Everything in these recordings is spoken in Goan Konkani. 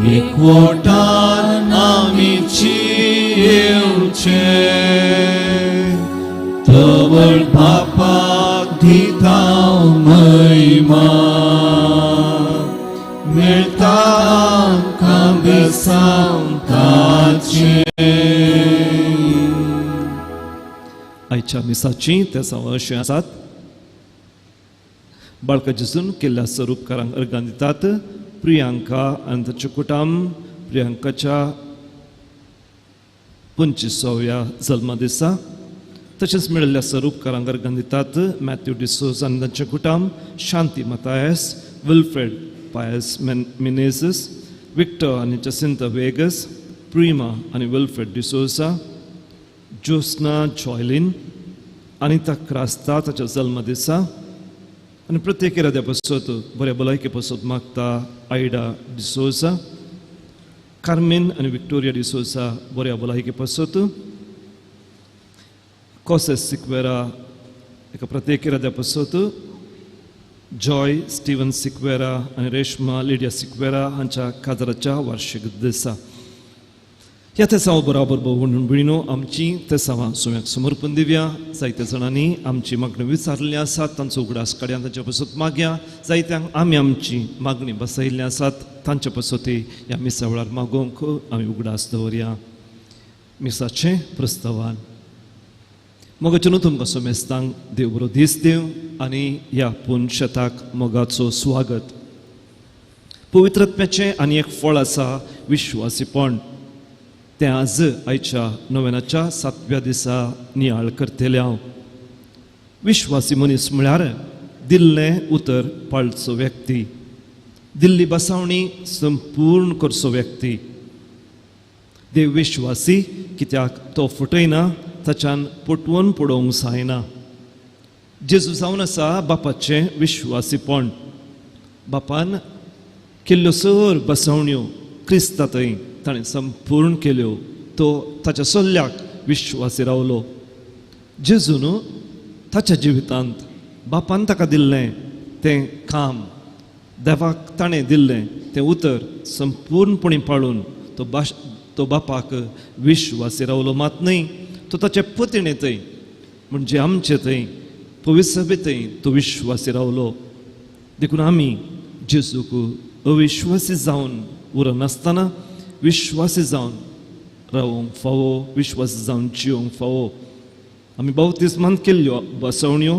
एकवटान आमी जियेवचें तवळ बापाक दिता महिमा मेळटा आमकां बेसांव ताचें. आयच्या मिसाची तेसांव अशें आसात. बाळका जेजून केल्ल्या स्वरूपकारांक अर्गां दितात. प्रियांका आनी ताचें कुटुंब प्रियांकाच्या 25व्या जल्मा दिसा. तशेंच मेळिल्ल्या स्वरूपकारांक अर्गां दितात मॅथ्यू डिसोज आनी तांचें कुटुंब, शांती मतायस, विल्फ्रेड पायस मिनेझस, विक्टर आनी जसिंता वेगस, प्रिमा आनी विल्फ्रेड डिसोजा, ज्योत्स्ना जॉयलीन, अनिता क्रास्ता ताच्या जल्म दिसा. आनी प्रत्येक इराद्या पासत बऱ्या भलायके पासत मागता आयडा डिसोजा, कार्मेन आनी विक्टोरिया डिसोजा बऱ्या भलायके पासत, कॉसेस सिक्वेरा एका प्रत्येक इराद्या पासत, जॉय स्टीवन सिक्वेरा आनी रेश्मा लिडिया सिक्वेरा हांच्या काजराच्या वार्षिक दिसा. ह्या तेसांव बराबर भोवण भयणो आमची तेसांवां सुम्याक समर्पण दिवया. जायत्या जाणांनी आमची मागणी विचारलेली आसात, तांचो उगडास काडया, तांच्या पासत मागया. जायत्यांक आमी आमची मागणी बसयल्ली आसात, तांच्या पासत ह्या मिसा वेळार मागोवंक आमी उगडास दवरया. मिसाचें प्रस्तावान मोगाचें न्हू तुमकां सोमेस्तांक देव बरो दीस दिवं आनी ह्या पुनशताक मोगाचो स्वागत. पवित्रत्म्याचें आनी एक फळ आसा विश्वासीपण. तें आज आयच्या नोवेनाच्या 7व्या दिसा नियाळ करतले हांव. विश्वासी मनीस म्हळ्यार दिल्लें उतर पाळचो व्यक्ती, दिल्ली बसावणी संपूर्ण करचो व्यक्ती. देव विश्वासी कित्याक तो फटयना, ताच्यान पटवून पडोवंक जायना. जेजू जावन आसा बापाचें विश्वासीपण. बापान केल्ल्यो सर बसवण्यो क्रिस्ता थंय ताणें संपूर्ण केल्यो, तो ताच्या सल्ल्याक विश्वासी रावलो. जेजून ताच्या जिवितांत बापान ताका दिल्लें तें काम, देवाक ताणें दिल्लें तें उतर संपूर्णपणी पाळून तो बापाक विश्वासी रावलो. मात न्हय, तो ताचे पतीणे थंय म्हणजे आमचे थंय पवित्र सभे थंय तो विश्वासी रावलो. देखून आमी जेजूक अविश्वासी जावन उरनासतना विश्वासी जावन रावंक फावो, विश्वासी जावन जिवंक फावो. आमी बावतिस्मान केल्ल्यो बसवण्यो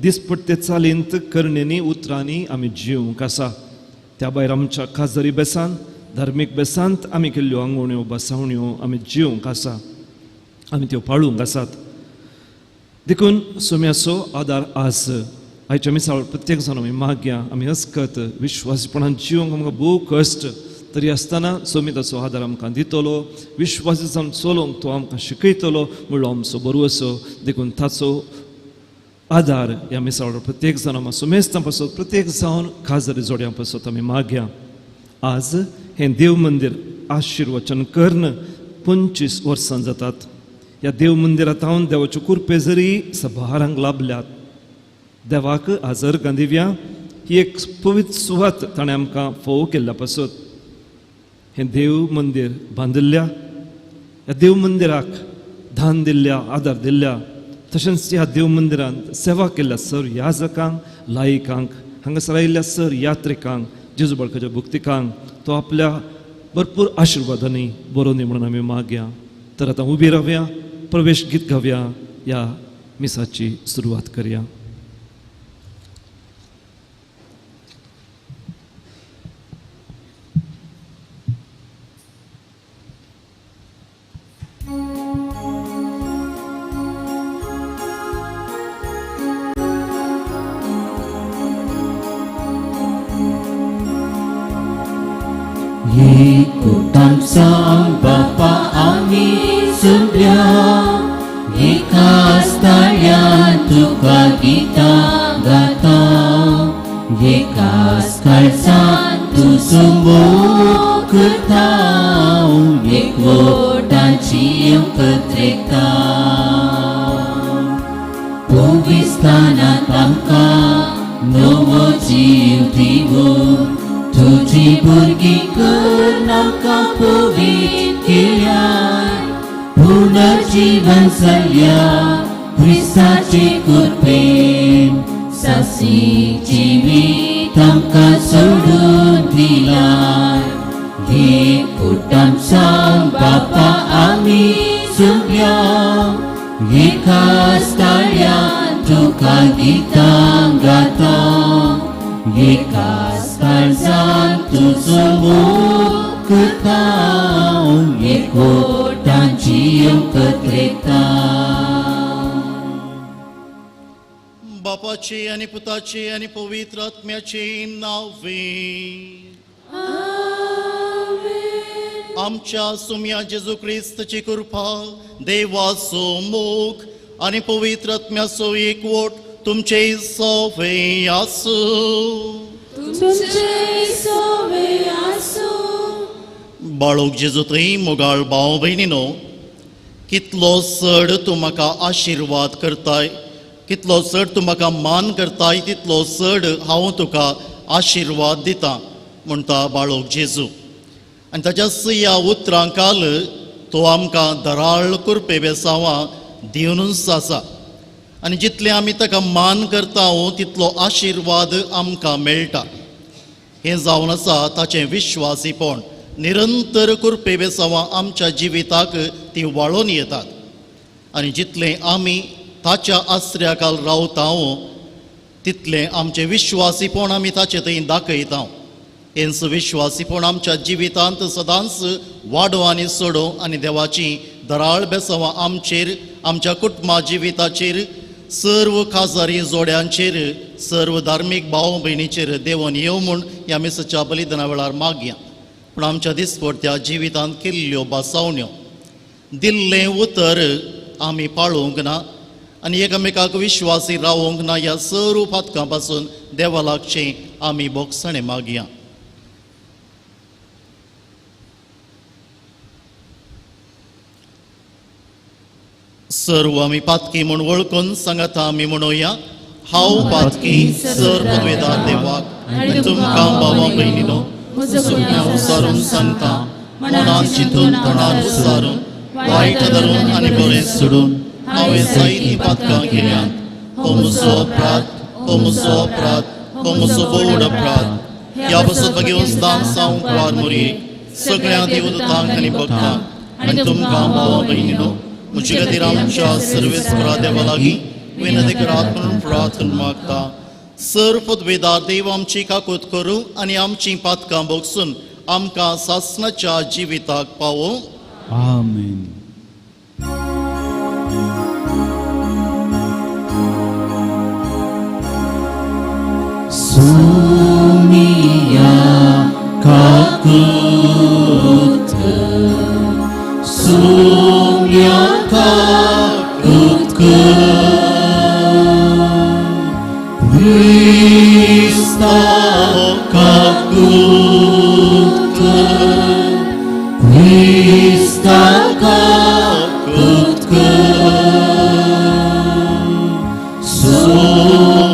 दिसपट्टे चालींत करणेनी उतरांनी आमी जिवंक आसा. त्या भायर आमच्या खाजरी बेसांत धार्मीक बेसांत आमी केल्ल्यो आंगवण्यो बसवण्यो आमी जिवंक आसा, आमी त्यो पाळूंक आसात. देखून सोम्याचो आदार आज आयच्या मिसाळ प्रत्येक जाण आमी मागया. आमी हसकत विश्वासीपणान जिवंक आमकां भोव कश्ट तरी आसतना सोमिताचो आदार आमकां दितलो, विश्वासी जावन चलोवंक तो आमकां शिकयतलो म्हणलो आमचो बरो. देखून ताचो आदार ह्या मिसाळ प्रत्येक जाण आमकां सुमेस्तां पासत प्रत्येक जावन खाजरी जोड्यां पासत आमी मागया. आज हें देव मंदीर आशिर्वचन करून 25 वर्सां जातात. ह्या देव मंदिरांत हांव देवाच्यो कुरपे जरी सभारांक लाभल्यात, देवाक आज अर्गां दिवया. ही एक पवित्र सुवात ताणें आमकां फोव केल्ल्या पासत हें देव मंदीर बांदिल्ल्या, ह्या देव मंदिराक दान दिल्ल्या, आदार दिल्ल्या, तशेंच ह्या देव मंदिरांत सेवा केल्ल्या सर याजकांक, लायिकांक, हांगासर आयिल्ल्या सर यात्रिकांक, जेजू बाळकाच्या भक्तिकांक तो आपल्या भरपूर आशिर्वादांनी बरोवनी म्हणून आमी मागया. तर आतां उबी रावया, प्रवेश गीत गावया, ह्या मिसाची सुरवात करया. Ikutan Bapa ami sebelah Ikas talian tuka kita gata Ikas kalsan tu semua ketau Ikutan cium ketreka Puvistana tamka Novo jiu tiwu Tu तुजी भुरगीं कर आमकां पवित्र केल्याय पुनर्जीवन जाल्या क्रिस्ताचे कृपेन सासी जिवीत आमकां सोडून दिलाय. हे कुटुंब बापा आमी सुम्या एकाच ताळ्यान तुका गितां गाता एकाच काळजान तुजो मोग करता एकवटान जियोंक कत्रेता. बापाचे आनी पुताचे आनी पवित्र आत्म्याचे नावे आमच्या सुम्या जेजू क्रिस्तची कृपा देवाचो मोग आनी पवित्र आत्म्याचो एकवट तुमचे सवे आसूं. तुमचे सवे आसूं. बाळूक जेजू थंय मोगाळ भाव भयणीनो, कितलो चड तूं म्हाका आशिर्वाद करताय, कितलो चड तूं म्हाका मान करताय, तितलो चड हांव तुका आशिर्वाद दिता म्हणटा बाळूक जेजू. आनी ताच्या सया उतरां काल तो आमकां दराळ कुरपे बेसांवां दिवनूच आसा. आनी जितलें आमी ताका मान करता तितलो आशिर्वाद आमकां मेळटा. हें जावन आसा ताचें विश्वासीपण. निरंतर कुरपे बेसांवां आमच्या जिविताक ती वाळोवन येतात. आनी जितलें आमी ताच्या आसऱ्या काल रावता तितलें आमचें विश्वासीपण आमी ताचे थंय दाखयता. हेंच विश्वासीपण आमच्या जिवितांत सदांच वाडो आनी सोडो आनी देवाची दराळ बेसांवां आमचेर, आमच्या कुटुंबा जिविताचेर, सर्व खाजारी जोड्यांचेर, सर्व धार्मीक भाव भयणीचेर देवून येव म्हूण ह्या मिसाच्या बलिदाना वेळार मागया. पूण आमच्या दिसपडत्या जिवितांत केल्ल्यो बासावण्यो, दिल्लें उतर आमी पाळूंक ना आनी एकामेकाक विश्वासी रावूंक ना, ह्या सर्व पातकां पासून देवा लागचें आमी बोगसणें मागया. सर्व आमी पातकी म्हूण वळखून सांगाता आमी म्हणुया, हांव पातकी सर पदवेदार देवाक आनी तुमकां भावा भयणीनो सुकण्या उसारून सांगता, मनान चिंतून तोंडान उसारून वायट धरून आनी बरें सोडून हांवें जायतीं पातकां केल्यांत. हो म्हजो अपराध, हो म्हजो अपराध, हो म्हजो बोड अपराध. ह्या पासत भगेवन दान सावंक वार मोरयेक सगळ्या देवदूतांक आनी भक्तांक आनी तुमकां भावा भयणीनो म्हजे खातीर आमच्या सर्वेस्परा देवा लागीं विनंती करात म्हणून प्रार्थना मागता. सर पदवेदार देव आमची काकूत करूं आनी आमचीं पातकां भोगसून आमकां सासणाच्या जिविताक पावोवं. आमेन. सुमिया काकूत कर, सुमिया काकूत कर, क्रिस्ता काकूत कर, क्रिस्ता काकूत कर, सुमिया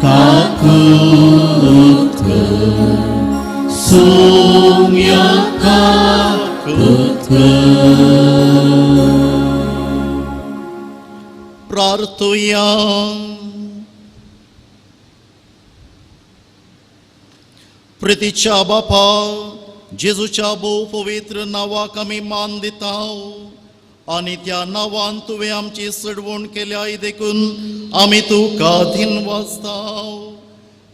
काकूत कर, सुमिया काकूत कर. प्रार्थुया. प्रितीच्या बापा, जेजूच्या भोव पवित्र नांवाक आमी मान दिता आनी त्या नांवान तुवें आमची सडवण केल्या देखून आमी तुका धिनवाजता.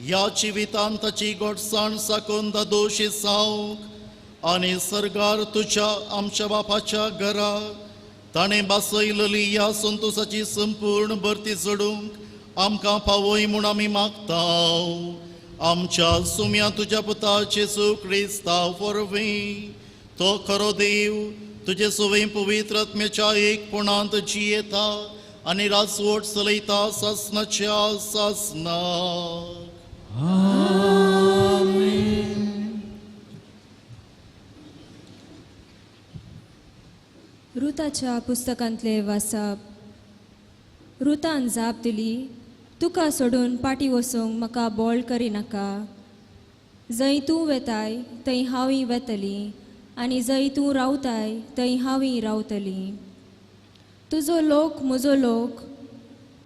ह्या जिवितांत ताची गोडसाण साकून दादोशी जावंक आनी सर्गार तुज्या आमच्या बापाच्या घरा ताणें बासयलेली ह्या संतोसाची संपूर्ण भरती चडूंक आमकां पावय म्हूण आमी मागता. आमच्या सुम्या तुज्या पुता जेजू क्रिस्ता वरवीं तो खरो देव तुजे सवय पवित्र आत्म्याच्या एकपणांत जियेता आनी राजवट चलयता सासणाच्या सासणाक. रुताच्या पुस्तकांतले वाचप. रुतान जाप दिली, तुका सोडून पाटी वचूंक म्हाका बोळ करिनाका. जंय तूं वेताय थंय हांवूय वेतली आनी जंय तूं रावताय थंय हांवूय रावतली. तुजो लोक म्हजो लोक,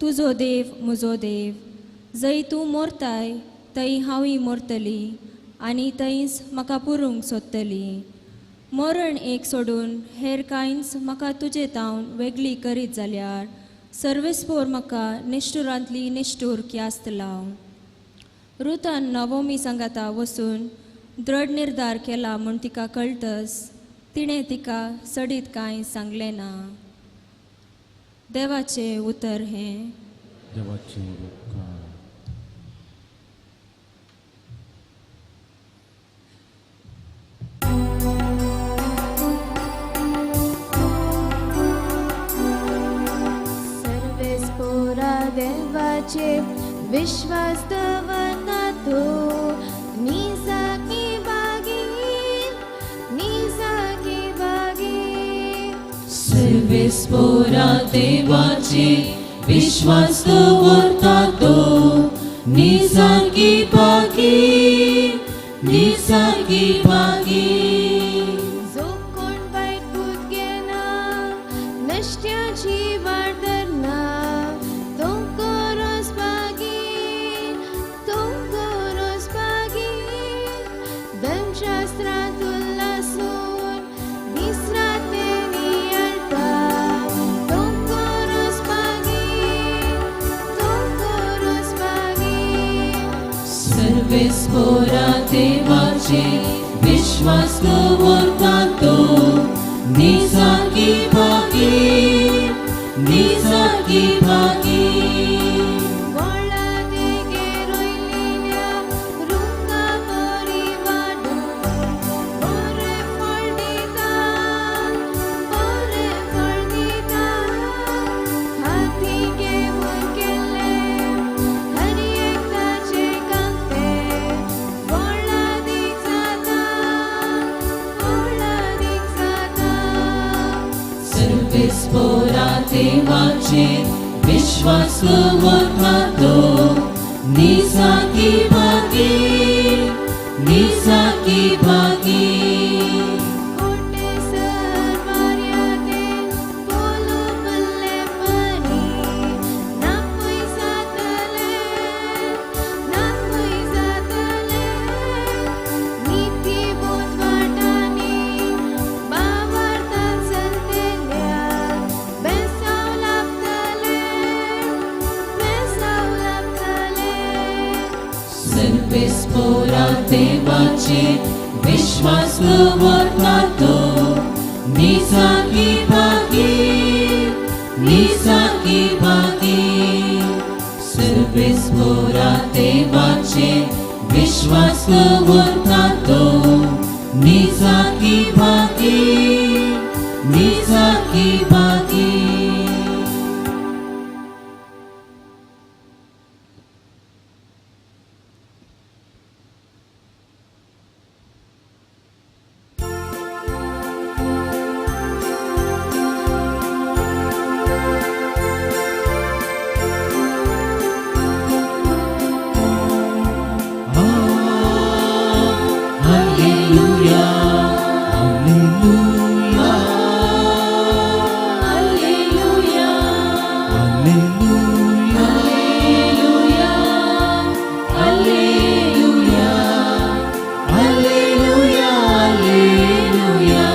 तुजो देव म्हजो देव. जंय तूं मोरताय थंय हांवूय मोरतली आनी थंयच म्हाका पुरूंक सोदतली. मरण एक सोडून हेर कांयच म्हाका तुजे तावन वेगळी करीत जाल्यार सर्वेस्पोर म्हाका निश्ठुरांतली निश्ठूर क्यास्त लाव. रुतान नवोमी सांगाता वसून दृढ निर्धार केला म्हूण तिका कळटस तिणें तिका सडीत कांय सांगलें ना. देवाचें उतर हें. देवाचें उपकार. सर्वेस्पोरा देवाचे विश्वास दवरना तो निजाकी बागी, निजाकी बागी. सर्वेस्पोरा देवाचे विश्वास दवरता तो निजाकी बागी, निजाकी बागी. जो कोण वायट भूत घेना नश्ट्याची वाट धरना तो करोस बागी, तो करोस बागी. धर्मशास्त्रांत उल्लासून दीस रात ते नियाळटा तो करोस बागी, तो करोस बागी. सर्वेस्पोरा देवाचे विश्वास दवरता तो निजाकी बागी, निजाकी बागी. व्हडला देगेर रोयलेल्या रुखा परी वाडून बरें फळ दिता, बरें फळ दिता. हाती घेवन केल्लें हर एकदाचें कामतें व्हडलादीक जाता, व्हडलादीक जाता. सर्वेस्पोरा देवाचे विश्वास दवरता तो निजाकी बागी, निजाकी बागी. कोटे सरवार्याते पोलो पल्लेपणी नापय जातले, नापय जातले. निती बोध वाटांनी बावार्थान चलतेल्या बेसांव लाभतले, बेसांव लाभतले. सर्वेस्पोरा देवाचे विश्वास दवरता तो निजाकी बागी, निजाकी बागी. सर्वेस्पोरा देवाचे विश्वास दवरता तो निजाकी बागी, निजाकी बागी. Alleluia, Alleluia, Alleluia, Alleluia, Alleluia, Alleluia, Alleluia.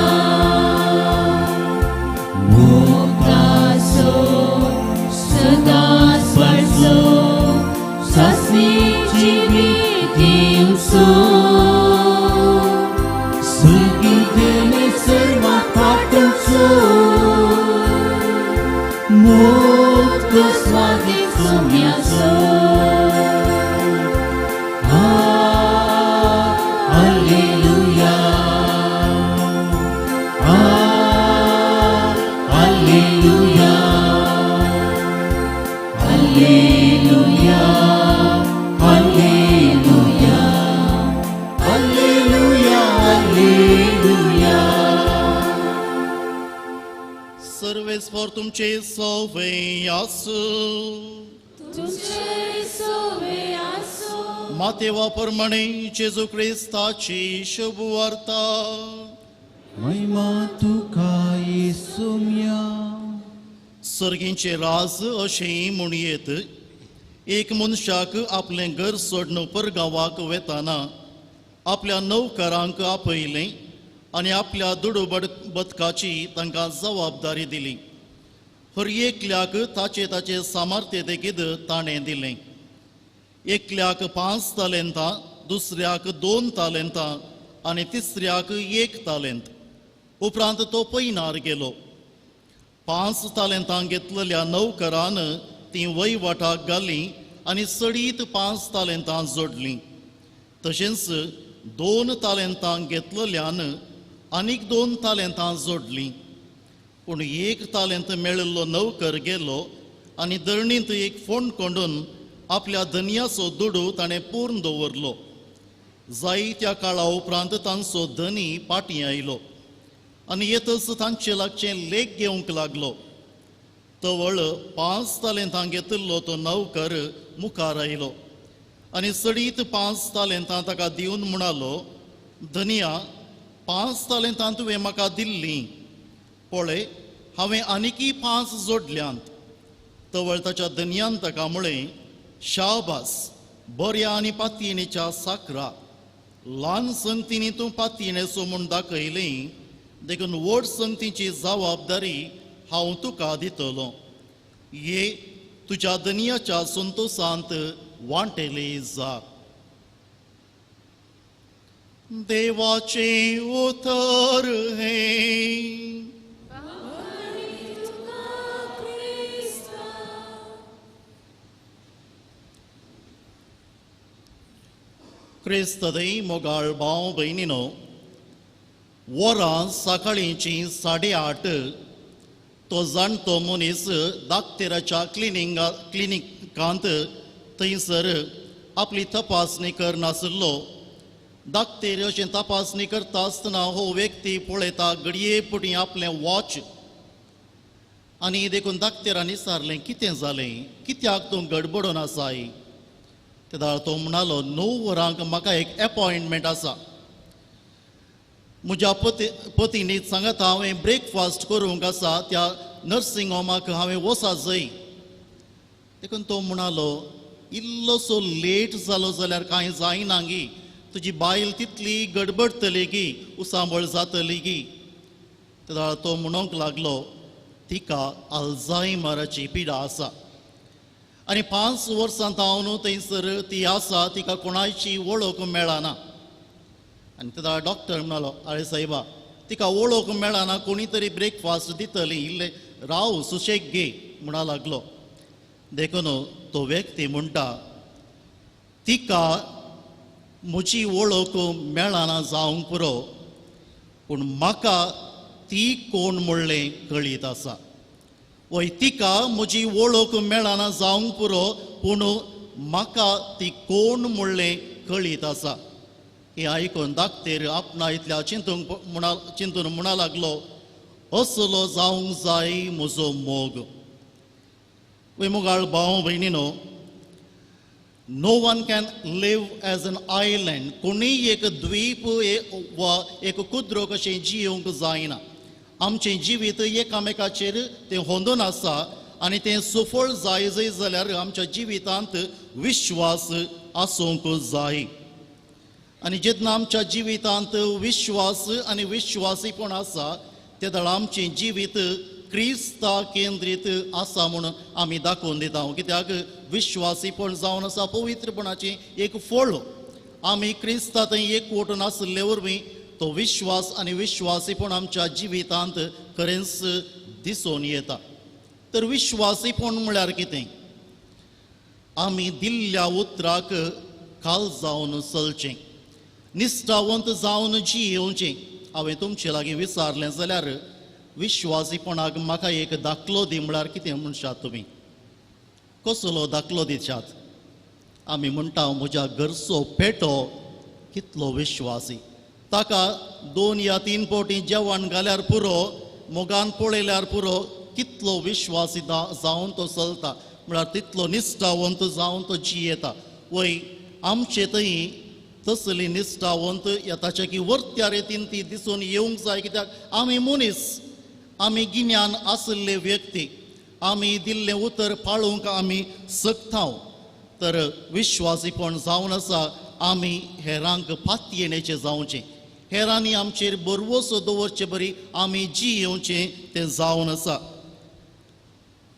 मोगाचो सदांच पडलो सासणीची दिवसो सुगीतेने सर्वा पाटचो मोग स्वादीक सोम्याचो. Alleluia, Alleluia, Alleluia, Alleluia, Alleluia, Alleluia. सर्वेस्पोर तुमचे सवे आसूं. तुमचे सोवे आसूं. मातेवा प्रमाणे जेजू क्रिस्ताची शुभवार्ता. महिमा तुका येसुम्या. सर्गींचे राज अशें म्हणयेत, एक मनशाक आपलें घर सोडून परगांवाक वेताना आपल्या नौकरांक आपयलें आनी आपल्या दुडू बदकाची तांकां जबाबदारी दिली. हर एकल्याक ताचे ताचे सामर्थ्य देखीत ताणें दिलें. एकल्याक 5 तालेंतां, दुसऱ्याक 2 तालेंतां आनी तिसऱ्याक 1 तालेंत. उपरांत तो पयनार गेलो. 5 तालेंतां घेतलेल्या नौकरान तीं वयवाटाक घालीं आनी सडीत 5 तालेंतां जोडलीं. तशेंच 2 तालेंतां घेतलेल्यान आनीक 2 तालेंतां जोडलीं. पूण 1 तालेंत मेळिल्लो नौकर गेलो आनी धरणींत एक फोंड कोंडून आपल्या धनयाचो दुडू ताणें पूर्ण दवरलो. जायत्या काळा उपरांत तांचो धनी पाटी आयलो आनी येतच तांचे लागचें लेख घेवंक लागलो. तवळ 5 तालेंतां घेतिल्लो तो नौकर मुखार आयलो आनी सडीत 5 तालेंतां ताका दिवन म्हणालो, धनया, 5 तालेंतां तुवें म्हाका दिल्लीं, पळय हांवें आनीकय 5 जोडल्यांत. तवळ ताच्या धनयान ताका म्हळें, शाबास, बऱ्या आनी पातयेणेच्या साकरा, ल्हान संगतींनी तूं पातयेणेचो म्हूण दाखयलें, देखून व्हड संगतीची जबाबदारी हांव तुका दितलो. ये तुज्या धनयाच्या संतोशांत वांटेली जा. देवाचें उतर हें. क्रिस्तदय मोगाळ भाव भयणीनो, वरां सकाळींचीं 8:30 तो जाणटो मनीस दाक्तेराच्या क्लिनिकांत थंयसर आपली तपासणी करनासलो. दाक्तेर अशें तपासणी करता आसतना हो व्यक्ती पळयता घडये पुटी आपलें वॉच आनी देखून दाक्तेरान विचारलें, कितें जालें, कित्याक तूं गडबडून आसाय? तेदाळ तो म्हणालो, 9 वरांक म्हाका एक एपॉयंटमेंट आसा. म्हज्या पतीनी सांगता हांवें ब्रेकफास्ट करूंक आसा त्या नर्सिंग होमाक हांवें वचा जय. देखून तो म्हणालो, इल्लोसो लेट जालो जाल्यार कांय जायना गी, तुजी बायल तितली गडबडटली गी, उसांबळ जातली गी. तेदाळ तो म्हणूंक लागलो, तिका अल्झायमराची पिडा आसा आनी 5 वर्सां जावन थंयसर ती आसा, तिका कोणाची वळख मेळना. आनी तेदा डॉक्टर म्हणालो, आरे सायबा, तिका वळख मेळना, कोणी तरी ब्रेकफास्ट दितली, इल्ले राव सुशेग घे म्हणा लागलो. देखून तो व्यक्ती म्हणटा, तिका म्हजी वळख मेळना जावंक पुरो, पूण म्हाका ती कोण म्हणलें कळीत आसा. वय, तिका म्हजी वळख मेळना जावंक पुरो, पूण म्हाका ती कोण म्हणलें कळीत आसा. हें आयकून दाक्तेर आपणा इतल्या चिंतून म्हणा लागलो, असलो जावंक जाय म्हजो मोग. वय मोगाळ भाव भयणीनो, no one can live as an island. कोणीय एक द्वीप वा एक कुद्रो कशें जियोवंक जायना. आमचें जिवीत एकामेकाचेर तें होंदून आसा आनी तें सुफळ जाय जय जाल्यार आमच्या जिवितांत विश्वास आसूंक जाय. आनी जेन्ना आमच्या जिवितांत विश्वास आनी विश्वासीपण आसा तेदळ आमचें जिवीत क्रिस्ता केंद्रीत आसा म्हूण आमी दाखोवन दिता. कित्याक विश्वासीपण जावन आसा पवित्रपणाचें एक फळ. आमी क्रिस्ता थंय एकवटून आशिल्ले वरवीं तो विश्वास आनी विश्वासीपण आमच्या जिवितांत खरेंच दिसून येता. तर विश्वासीपण म्हळ्यार कितें? आमी दिल्ल्या उतराक खाल जावन चलचें, निश्ठावंत जावन जियेवचें. हांवें तुमचे लागीं विचारलें जाल्यार विश्वासीपणाक म्हाका एक दाखलो दी म्हळ्यार कितें म्हणशात तुमी? कसलो दाखलो दिशात? आमी म्हणटा म्हज्या घरचो पेटो कितलो विश्वासी, ताका 2 या 3 फावटी जेवण घाल्यार पुरो, मोगान पळयल्यार पुरो, कितलो विश्वासी जावन तो चलता, म्हळ्यार तितलो निश्ठावंत जावन तो जियेता. वय, आमचे थंय तसली निश्ठावंत या ताच्या की वर्त्या रेतीन ती दिसून येवंक जाय, कित्याक आमी मनीस, आमी गिन्यान आशिल्ले व्यक्ती, आमी दिल्लें उतर पाळूंक आमी शकता. तर विश्वासीपण जावन आसा आमी हेरांक पातयेणेचें जावचें, हेरांनी आमचेर बरवसो दवरचे बरी आमी जी येवचें तें जावन आसा.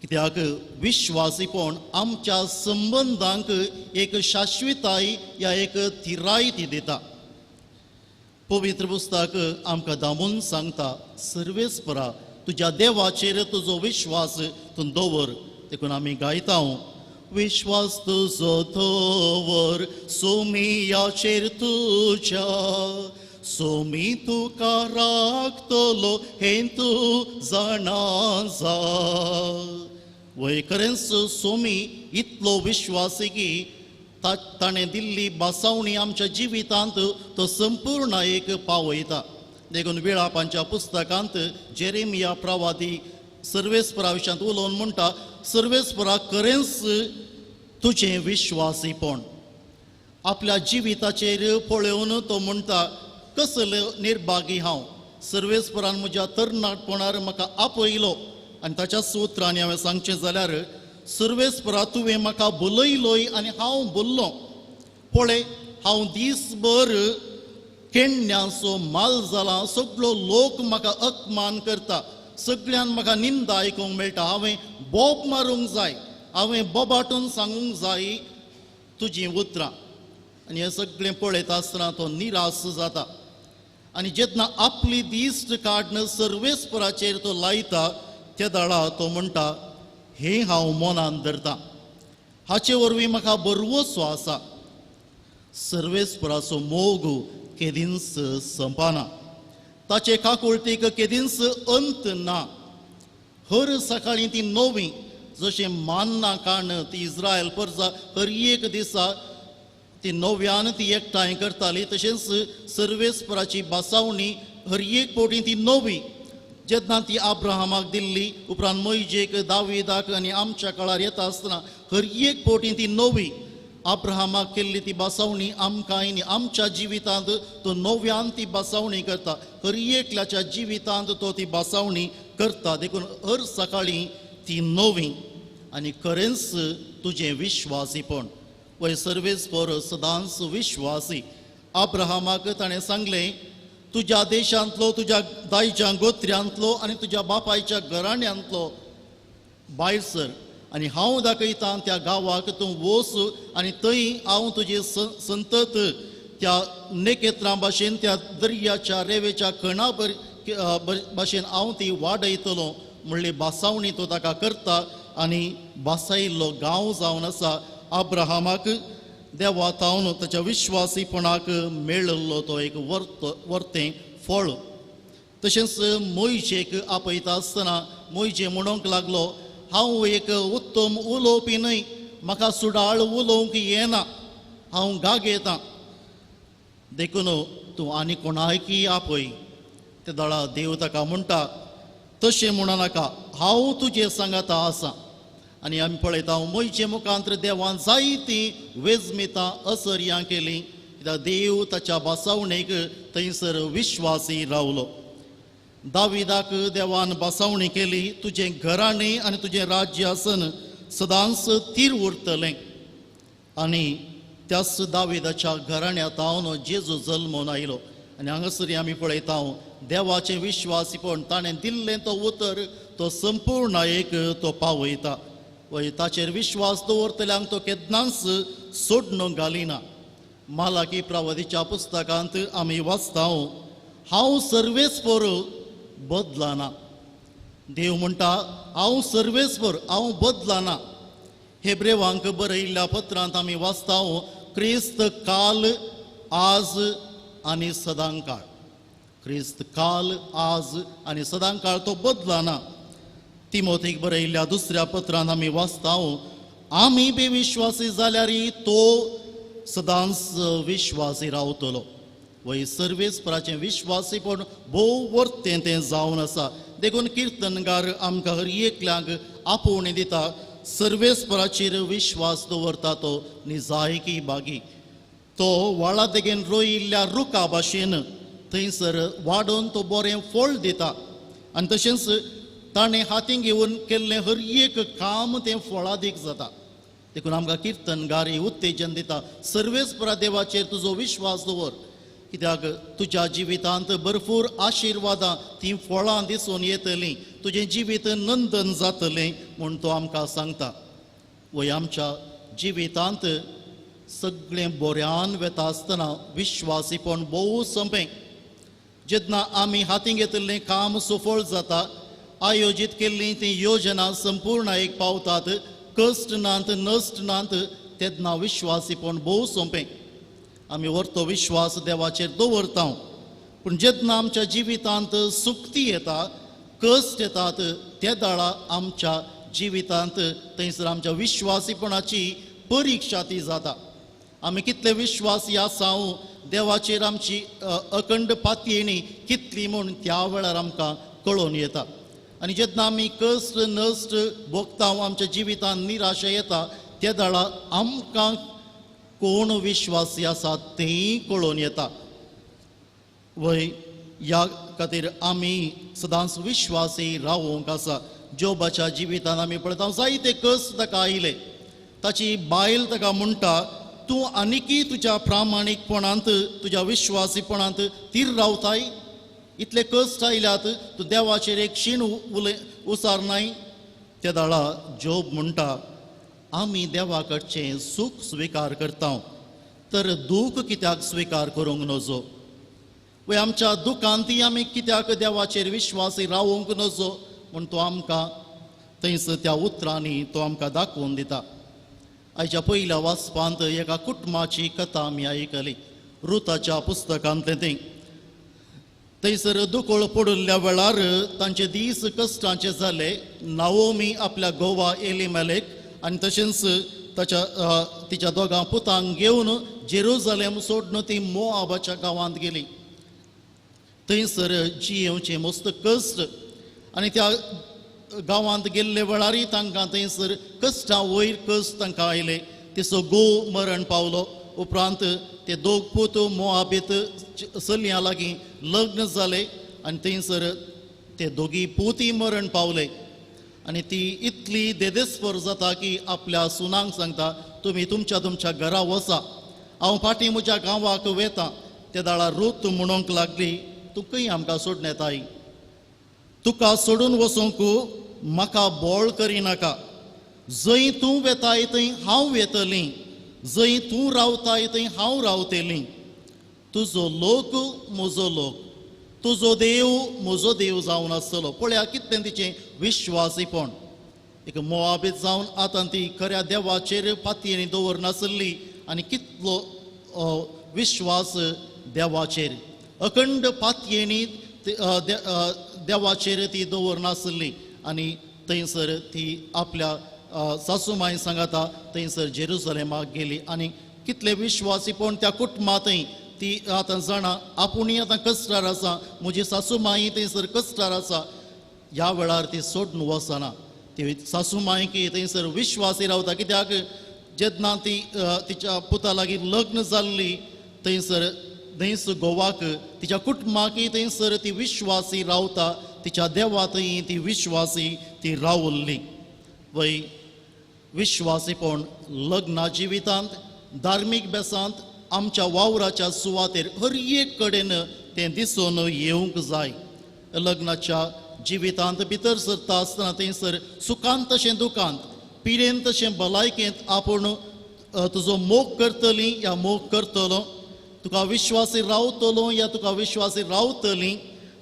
कित्याक विश्वासीपण आमच्या संबंदांक एक शाश्वताय या एक थिराय ती दिता. पवित्र पुस्तक आमकां दामून सांगता, सर्वेस्परा तुज्या देवाचेर तुजो विश्वास तूं दवर. देखून आमी गायता, विश्वास तुजो दवर सोमियाचेर तुज्या, सोमी तुका राखतलो हें तूं जाणा जा. वय खरेंच सोमी इतलो विश्वासी की ताणें दिल्ली बासावणी आमच्या जिवितांत तो संपूर्ण एक पावयता. देखून विळापांच्या पुस्तकांत जेरेमिया प्रवादी सर्वेस्परा विशयांत उलोवन म्हणटा, सर्वेस्परा खरेंच तुजें विश्वासीपण. आपल्या जिविताचेर पळोवन तो म्हणटा, कसलो निर्भागी हांव, सर्वेस्परान म्हज्या तरणाटपणार म्हाका आपयलो. आनी ताच्या सुत्रांनी हांवें सांगचें जाल्यार, सर्वेस्परा तुवें म्हाका बोलयलोय आनी हांव बोल्लो. पळय हांव दीसभर केण्यांचो माल जाला, सगळो लोक म्हाका अपमान करता, सगळ्यान म्हाका निंदा आयकूंक मेळटा. हांवें बोब मारूंक जाय, हांवें बोबाटून सांगूंक जाय तुजीं उतरां. आनी हें सगळें पळयता आसतना तो निराश जाता. आनी जेन्ना आपली दिश्ट काडून सर्वेस्पराचेर तो लायता त्या दाळा तो म्हणटा, हें हांव मनान धरता, हाचे वरवीं म्हाका बरवसो आसा. सर्वेस्पराचो मोग केदींच संपाना, ताचे काकुळतीक केदींच अंत ना. हर सकाळीं ती नवी, जशें मान्ना काण ती इस्रायल परजा हर एक दिसा ती नव्यान ती एकठांय करताली, तशेंच सर्वेस्पराची बासावणी हर एक फावटी ती नवी. जेन्ना ती अब्राहमाक दिल्ली, उपरांत मोयजेक, दावीदाक आनी आमच्या काळार येता आसतना हर एक फावटी ती नवी. अब्राहमाक केल्ली ती बासावणी आमकां आनी आमच्या जिवितांत तो नव्यान ती बासावणी करता. हर एकल्याच्या जिवितांत तो ती बासावणी करता. देखून हर सकाळीं ती नवी. आनी खरेंच तुजें विश्वासीपण. वय सर्वेस्पर सदांच विश्वासी. अब्राहमाक ताणें सांगलें, तुज्या देशांतलो, तुज्या दायच्या गोत्र्यांतलो आनी तुज्या बापायच्या घराण्यांतलो भायर सर, आनी हांव दाखयता त्या गांवाक तूं वच, आनी थंय हांव तुजी संतत त्या नेकेत्रां भाशेन, त्या दर्याच्या रेवेच्या खणा भाशेन हांव ती वाडयतलो म्हणली बासावणी तो ताका करता. आनी बासायिल्लो गांव जावन आसा अब्राहमाक देवा तावन ताच्या विश्वासीपणाक मेळिल्लो तो एक वर्तें फळ. तशेंच मोयजेक आपयता आसतना मोयजे म्हणूंक लागलो, हांव एक उत्तम उलोवपी न्हय, म्हाका सुडाळ उलोवंक येना, हांव गागेता, देखून तूं आनी कोणायकी आपय. ते दळा देव ताका म्हणटा, तशें म्हणू नाका, हांव तुजे सांगाता आसा. आनी आमी पळयता मोयचे मुखांत देवान जायतीं वेजमितां असर्यां केलीं, कित्याक देव ताच्या बासावणेक थंयसर विश्वासी रावलो. दाविदाक देवान बासावणी केली, तुजें घराणें आनी तुजें राज्य आसन सदांच थीर उरतलें. आनी त्याच दाविदाच्या घराण्यांत हांव जेजू जल्मून आयलो. आनी हांगासर आमी पळयता देवाचें विश्वासीपण, ताणें दिल्लें तो उतर तो संपूर्ण एक तो पावयता. वय ताचेर विश्वास दवरतल्यांक तो केन्नाच सोडणूक घालिना. मालाकी प्रवादीच्या पुस्तकांत आमी वाचता, हांव सर्वेस्पर बदलना. देव म्हणटा, हांव सर्वेस्पर, हांव बदलना. हेब्रेवांक बरयिल्ल्या पत्रांत आमी वाचता, क्रिस्त काल आज आनी सदांकाळ. क्रिस्त काल आज आनी सदांकाळ तो बदलना. तिमोथीक बरयिल्ल्या दुसऱ्या पत्रांत आमी वाचता, आमी बेविश्वासी जाल्यार तो सदांच विश्वासी रावतलो. वय सर्वेस्पराचें विश्वासीपण भोव वर्तें तें जावन आसा. देखून किर्तनगार आमकां हर एकल्यांक आपोवणी दिता, सर्वेस्पराचेर विश्वास दवरता तो निजायकी बागी. तो व्हाळा देगेन रोयिल्ल्या रुखा भाशेन थंयसर वाडोवन तो बरें फळ दिता आनी तशेंच ताणें हातीन घेवन केल्लें हर एक काम तें फळादीक जाता. देखून आमकां किर्तनगारी उत्तेजन दिता, सर्वेस्परा देवाचेर तुजो विश्वास दवर, कित्याक तुज्या जिवितांत भरपूर आशिर्वादां तीं फळां दिसून येतलीं, तुजें जिवीत नंदन जातलें म्हूण तो आमकां सांगता. वय आमच्या जिवितांत सगळें बऱ्यान वेता आसतना विश्वासीपण भोव सोंपें. जेन्ना आमी हातीं घेतिल्लें काम सफळ जाता, आयोजीत केल्ली ती योजना संपूर्ण एक पावतात, कश्ट नात नश्ट नात, तेन्ना विश्वासीपण भोव सोंपें. आमी व्हरतो विश्वास देवाचेर दवरता. पूण जेन्ना आमच्या जिवितांत सुक्ती येता, कश्ट येतात, ते दाळा आमच्या जिवितांत थंयसर आमच्या विश्वासीपणाची परिक्षा ती जाता. आमी कितले विश्वासी आसा, देवाचेर आमची अखंड पातयेणी कितली म्हूण त्या वेळार आमकां कळोवन येता. आनी जेन्ना आमी कश्ट नश्ट भोगता, आमच्या जिवितांत निराशा येता, त्या दाळा आमकां कोण विश्वासी आसा तेंय कळोवन येता. वय ह्या खातीर आमी सदांच विश्वासी रावूंक आसा. जोबाच्या जिवितांत आमी पळयता जायते कश्ट ताका आयले. ताची बायल ताका म्हणटा, तूं आनिकी तुज्या प्रामाणीकपणांत, तुज्या विश्वासीपणांत तीर रावताय, इतले कश्ट आयल्यात, तूं देवाचेर एक शीण उलय उसार नाय. त्या दाळा जोब म्हणटा, आमी देवा कडचें सूख स्विकार करता, तर दूख कित्याक स्विकार करूंक नजो? वय आमच्या दुखांती आमी कित्याक देवाचेर विश्वासी रावूंक नजो म्हूण तो आमकां थंयसर त्या उतरांनी तो आमकां दाखोवन दिता. आयच्या पयल्या वाचपांत एका कुटुंबाची कथा आमी आयकली, रुताच्या पुस्तकांतलें तें. थंयसर दुकळ पडिल्ल्या वेळार तांचे दीस कश्टांचे जाले. नाओमी आपल्या घोवा एलिमेलेक आनी तशेंच ताच्या तिच्या दोगां पुतांक घेवन जेरुजलेम सोडून ती मोआबाच्या गांवांत गेली. थंयसर जियेवचें मस्त कश्ट आनी त्या गांवांत गेल्ले वेळारय तांकां थंयसर कश्टां वयर कश्ट तांकां आयले. तिचो घोव मरण पावलो. उपरांत ते दोग पूत मोआबीत चलयां लागीं लग्न जाले आनी थंयसर ते दोगी पूतय मरण पावले. आनी ती इतली देदेस्पर जाता की आपल्या सुनांक सांगता, तुमी तुमच्या तुमच्या घरा वचा, हांव फाटीं म्हज्या गांवाक वेता. ते दाळा रूत म्हणूंक लागली, तुकय आमकां सोडून येताय, तुका सोडून वचूंक म्हाका बोळ करिनाका, जंय तूं वेताय थंय हांव वेतली, जंय तूं रावताय थंय हांव रावतली, तुजो लोक म्हजो लोक, तुजो देव म्हजो देव जावन आसतलो. पळया कितलें तिचें विश्वासीपण. एक मोआबीत जावन आतां ती खऱ्या देवाचेर पातयेनी दवरनासली आनी कितलो विश्वास देवाचेर, अखंड पातयेनी देवाचेर ती दवरनासली. आनी थंयसर ती आपल्या सासूमाय सांगाता थंयसर जेरुजलेमाक गेली. आनी कितले विश्वासीपण त्या कुटुंबांतय ती आतां जाणा आपुणूय आतां कश्टार आसा, म्हजी सासूमाय थंयसर कश्टार आसा. ह्या वेळार ती सोडून वचना, ती सासूमायकी थंयसर विश्वासी रावता. कित्याक जेन्ना ती तिच्या पुता लागीं लग्न जाल्ली थंयसर थंयस गोवाक तिच्या कुटुंबाकय थंयसर ती विश्वासी रावता, तिच्या देवा थंय ती विश्वासी ती रावल्ली. वय विश्वासीपण लग्ना जिवितांत, धार्मीक बेसांत, आमच्या वावराच्या सुवातेर हर एक कडेन तें दिसून येवंक जाय. लग्नाच्या जिवितांत भितर सरता आसतना थंयसर सुखांत तशें दुखांत, पिडेन तशें भलायकेंत आपूण तुजो मोग करतली या मोग करतलो, तुका विश्वासी रावतलो या तुका विश्वासी रावतली,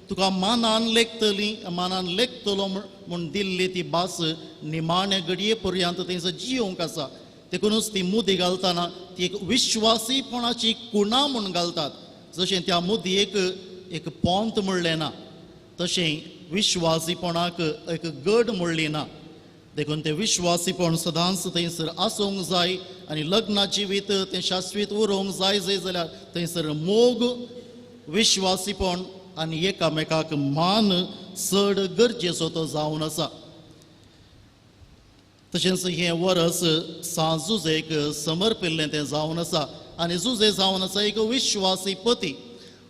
तुका मानान लेखतली मानान लेखतलो म्हूण दिल्ली ती भास निमाणे घडये पर्यंत थंयसर जियोवंक आसा. देखूनच ती मुदी घालतना ती एक विश्वासीपणाची कुणा म्हूण घालतात. जशें त्या मुदयेक एक पोंत म्हणलें ना, तशें विश्वासीपणाक एक गड म्हणली ना. देखून तें विश्वासीपण सदांच थंयसर आसूंक जाय आनी लग्ना जिवीत तें शाश्वीत उरोवंक जाय जाय जाल्यार थंयसर मोग, विश्वासीपण आनी एकामेकाक मान चड गरजेचो तो जावन आसा. तशेंच हें वरस सांजुजेक समर्पिल्लें तें जावन आसा. आनी जुजे जावन आसा एक विश्वासी पती.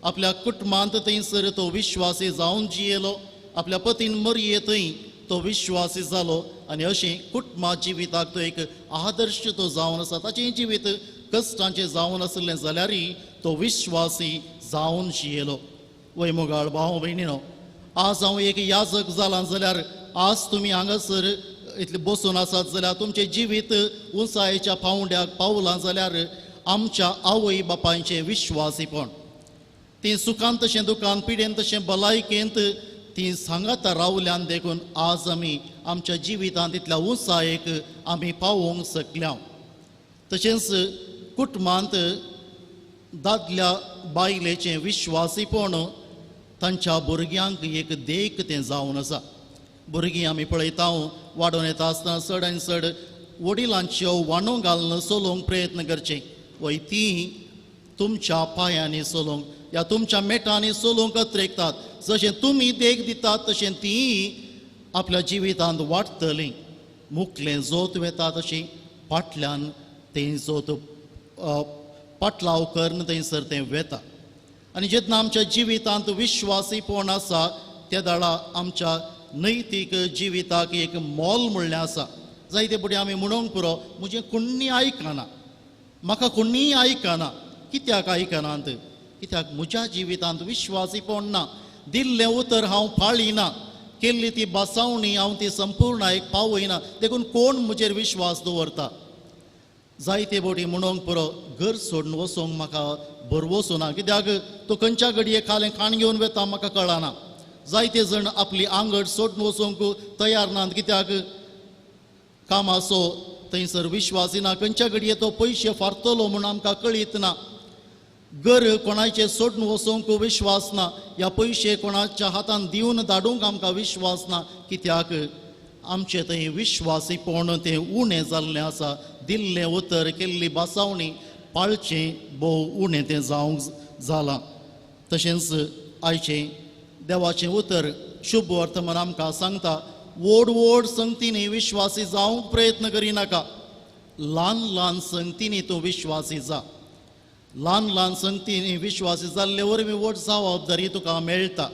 आपल्या कुटुंबांत थंयसर तो विश्वासी जावन जियेलो, आपल्या पतीन मरये थंय तो विश्वासी जालो आनी अशें कुटुंबा जिविताक तो एक आदर्श तो जावन आसा. ताचें जिवीत कश्टांचें जावन आसलें जाल्यारय तो विश्वासी जावन जियेलो. वय मोगाळ भाव भयणीनो, आज हांव एक याजक जालां जाल्यार आज तुमी हांगासर इतले बसून आसात जाल्यार तुमचें जिवीत उंचायेच्या पावंड्याक पावलां जाल्यार आमच्या आवय बापायचें विश्वासीपण, तीं सुखान तशें दुखान, पिडेन तशें भलायकेंत तीं सांगाता रावल्यान देखून आज आमी आमच्या जिवितांत इतल्या उंचायेक आमी पावोवंक शकल्या. तशेंच कुटुंबांत दादल्या बायलेचें विश्वासीपण तांच्या भुरग्यांक एक देख तें जावन आसा. भुरगीं आमी पळयता वाडोवन येता आसतना चड आनी चड वडिलांच्यो वाणो घालून चलोवंक प्रयत्न करचे. वय तीं तुमच्या पांयांनी चलोवंक या तुमच्या मेटांनी चलोवंक अत्रेकतात. जशें तुमी देख दितात तशें तीं आपल्या जिवितांत वाडटलीं. मुखलें जोत वेता तशें फाटल्यान तें जोत पाटलाव करून थंयसर तें वेता. आनी जेन्ना आमच्या जिवितांत विश्वासीपण आसा त्या दाळा आमच्या नैतीक जिविताक एक मोल म्हणलें आसा. जायते फुडें आमी म्हणूंक पुरो म्हजें कोण्णी आयकना, म्हाका कोणीय आयकना. कित्याक आयकनात? कित्याक म्हज्या जिवितांत विश्वासीपण ना, दिल्लें उतर हांव पाळिना, केल्ली ती बसावणी हांव ती संपूर्ण एक पावयना, देखून कोण म्हजेर विश्वास दवरता? जायते बोटी म्हणूंक पुरो घर सोडून वचोंक म्हाका भरवसो ना, कित्याक तो खंयच्या घडये खालें खाण घेवन वेता म्हाका कळना. जायते जण आपली आंगड सोडून वचोंक तयार नात, कित्याक कामाचो थंयसर विश्वासी ना, खंयच्या घडये तो पयशे फारतलो म्हूण आमकां कळीत ना. घर कोणाचे सोडून वचोंक विश्वास ना, ह्या पयशे कोणाच्या हातान दिवन धाडूंक आमकां विश्वास ना, कित्याक आमचें थंय विश्वासीपण तें उणें जाल्लें आसा. दिल्लें उतर केल्ली बसावणी पाळचें भोव उणें तें जावंक जालां. तशेंच आयचें देवाचें उतर शुभ वर्तमान आमकां सांगता, व्हड व्हड संगतींनी विश्वासी जावंक प्रयत्न करिनाका, ल्हान ल्हान संगतींनी तूं विश्वासी जा. ल्हान ल्हान संगतींनी विश्वासी जाल्ले वरवीं व्हड जबाबदारी तुका मेळटा.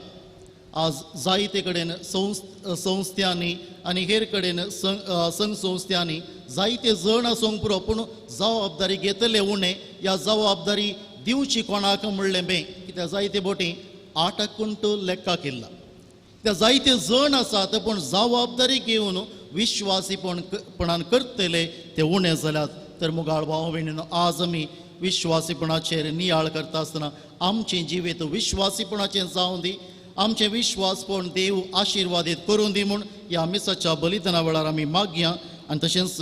आज जायते कडेन संस्थ्यांनी आनी हेर कडेन संघ संस्थ्यांनी जायते जण आसूंक पुरो, पूण जबाबदारी घेतले उणें ह्या जबाबदारी दिवची कोणाक म्हणलें बे, कित्याक जायते बोटी आठ कुंट लेखा केल्ला. कित्याक जायते जण आसात पूण जबाबदारी घेवन विश्वासीपणान करतले ते उणें जाल्यात. तर मुगाळ भाव भयणीनो, आज आमी विश्वासीपणाचेर नियाळ करता आसतना आमचें जिवीत विश्वासीपणाचें जावं दी, आमचें विश्वासपण देव आशिर्वादीत करूं दी म्हूण ह्या मिसाच्या बलिदाना वेळार आमी मागया. आनी तशेंच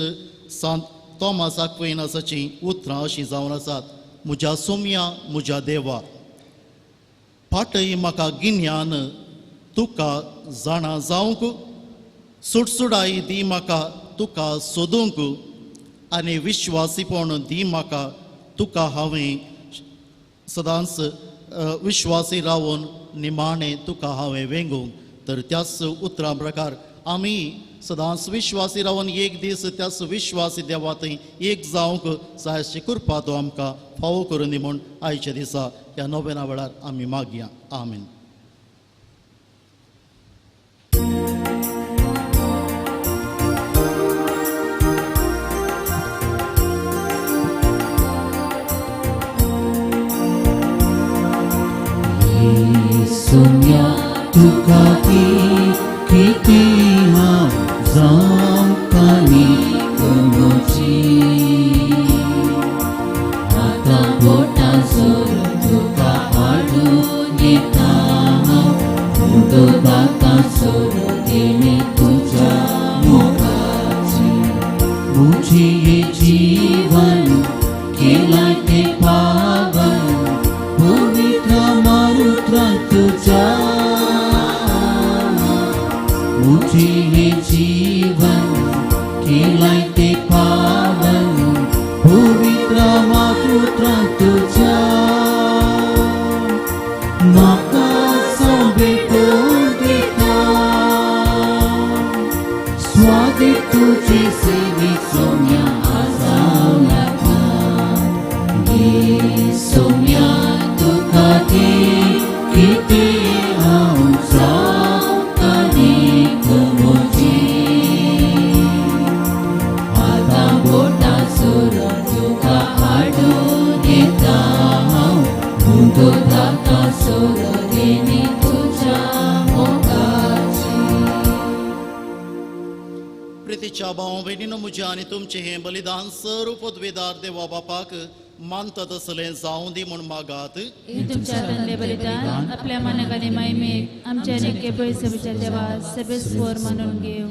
सांत तोमास आक्विनासाचीं उतरां अशीं जावन आसात, म्हज्या सोम्या म्हज्या देवा, फाटय म्हाका गिन्यान तुका जाणा जावंक, सुटसुडाय दी म्हाका तुका सोदूंक, आनी विश्वासीपण दी म्हाका तुका हांवें सदांच विश्वासी रावन निमाणें तुका हांवें वेंगूंक. तर त्याच उतरां प्रकार आमी सदांच विश्वासी रावन एक दीस त्याच विश्वासी देवा थंय एक जावंक जाय कृपा तो आमकां फावो करून दी म्हूण आयच्या दिसा ह्या नोवेना वेळार आमी मागया. आमेन. सोम्या तुका किती हांव जावंक कमोची, आतां बोटां सोडून तुका हाडून येता हांव, मुदो दातां सोडून देणी तुज्या मोगाची. म्हजें हें जीवन केलां तें पावन पवित्र मारुत्रां तुज्या, म्हजें हें जीवन केलां तें पावन पवित्र मातृत्रां तुज्या. म्हाका सोबेपण दिता स्वादीक तुजी सेवेक सोम्या आजावं नाका. कितें हांव जावं आनीक म्हजी आतां बोटां सोरून तुका हाडून येता हांव हुंदो ताका सोरो देणी तुज्या मोगाची. प्रितीच्या भाव भयणीनो, म्हजें आनी तुमचें हें बलिदान सर्व पदवेदार देवा बापाक मानता तसलें जावं दी म्हूण मागात. हे तुमच्या हातांतलें बलिदान आपल्या मानक आनी मायमेक आमच्या आनी केबळ सभेच्या देवा सभेस्वर मानून घेव.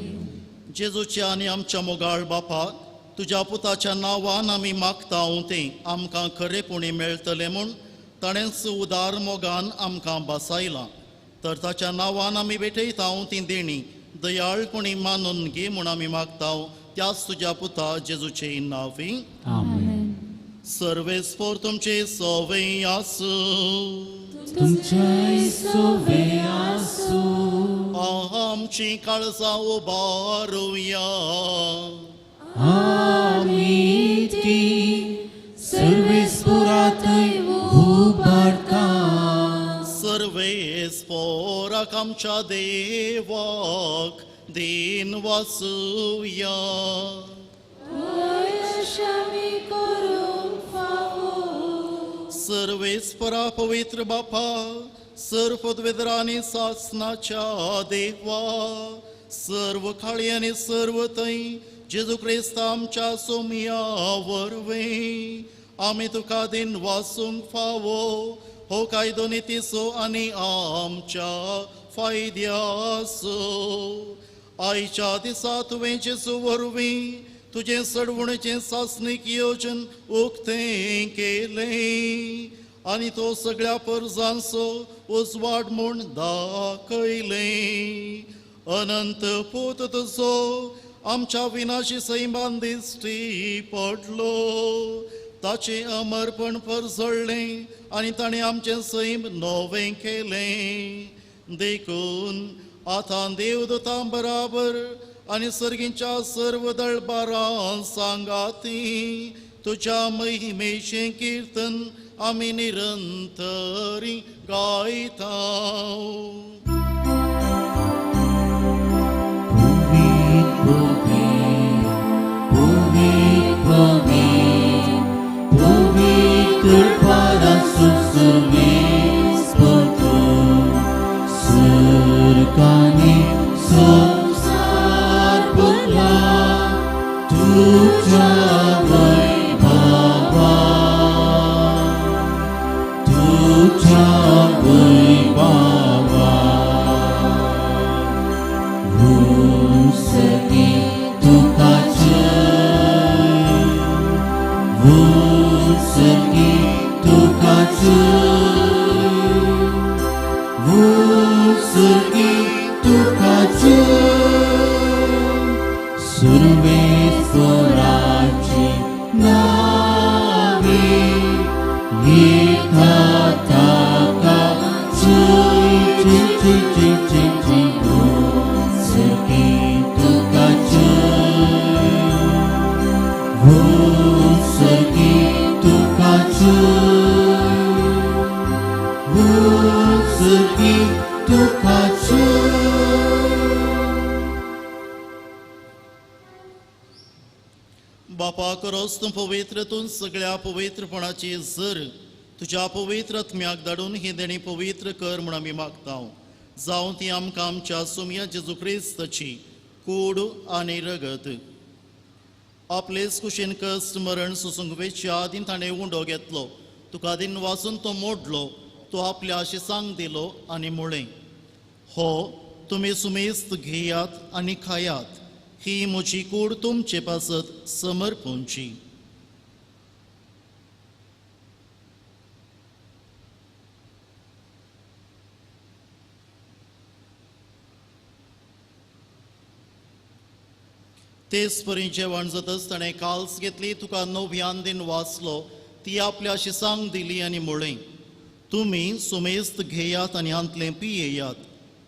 जेजूच्या आनी आमच्या मोगाळ बापा, तुज्या पुताच्या नांवान आमी मागता तें आमकां खरेपणी मेळटलें म्हूण ताणेंच उदार मोगान आमकां बसायलां. तर ताच्या नांवान आमी भेटयता ती देणी दयाळपणी मानून घे म्हूण आमी मागता, त्याच तुज्या पुता जेजूचे नांवी. आमेन. सर्वेस्पोर तुमचे सवे आसूं. तुमचे सोवे आसूं. आमची काळजां उबारुया. आमी ती सर्वेस्पोराथंय उबारता. सर्वेस्पोराक आमच्या देवाक दिन वासुया. सर्वेस्परा पवित्र बापा, सर्व पदवेदरा आनी सासनाच्या देवा, सर्व काळी आनी सर्व थंय जेजू क्रिस्त आमच्या सोमया वरवीं आमी तुका दिन वासूंक फावो हो कायदो नितीचो आनी आमच्या फायद्याचो. आयच्या दिसा तुवें जेजू वरवीं तुजें सडवणेचें सासणीक योजन उक्तें केलें आनी तो सगळ्या परजांचो उजवाड म्हूण दाखयलें. अनंत पूत तुजो आमच्या विनाशी सैमान दिश्टी पडलो, ताचें अमरपण परजळ्ळें आनी ताणें आमचें सैम नवें केलें. देखून आतां देवदूतां बराबर आनी सर्गींच्या सर्व दळबारां सांगाती तुज्या महिमेचें कीर्तन आमी निरंतरी गायता. पवित्र सर्वेस्पर तूं सर्गांनी संवसार भरला तुज्या वैभवान, तुज्या वैभवान. वसती तुका जय, वसती तुका जय, वसती तुका जय. सर्वेस्पराची नावे येता ताका जय जय जय जय जय जय. वसती तुका जय, वसती तुका जय, वसती तुका जय. बापा करोस तूं पवित्र, तूं सगळ्या पवित्रपणाची जर तुज्या पवित्र आत्म्याक धाडून ही देणी पवित्र कर म्हूण आमी मागता. जावं ती आमकां आमच्या सुमया जेजू क्रिस्ताची कूड आनी रगत. आपलेच कुशीन कश्ट मरण सोसूंक वेच्या आदीं ताणें उंडो घेतलो, तुका दिन वाचून तो मोडलो, तो आपल्या शिसांक दिलो आनी म्हळें, हो तुमी सुमेस्त घेयात आनी खायात, ही म्हजी कूड तुमचे पासत समर्पूंची. तेच परी जेवण जातच ताणें काल्स घेतली, तुका नव्यान दिन वाचलो, ती आपल्या शिसांक दिली आनी म्हळें, तुमी सुमेस्त घेयात आनी हांतलें पियेयात,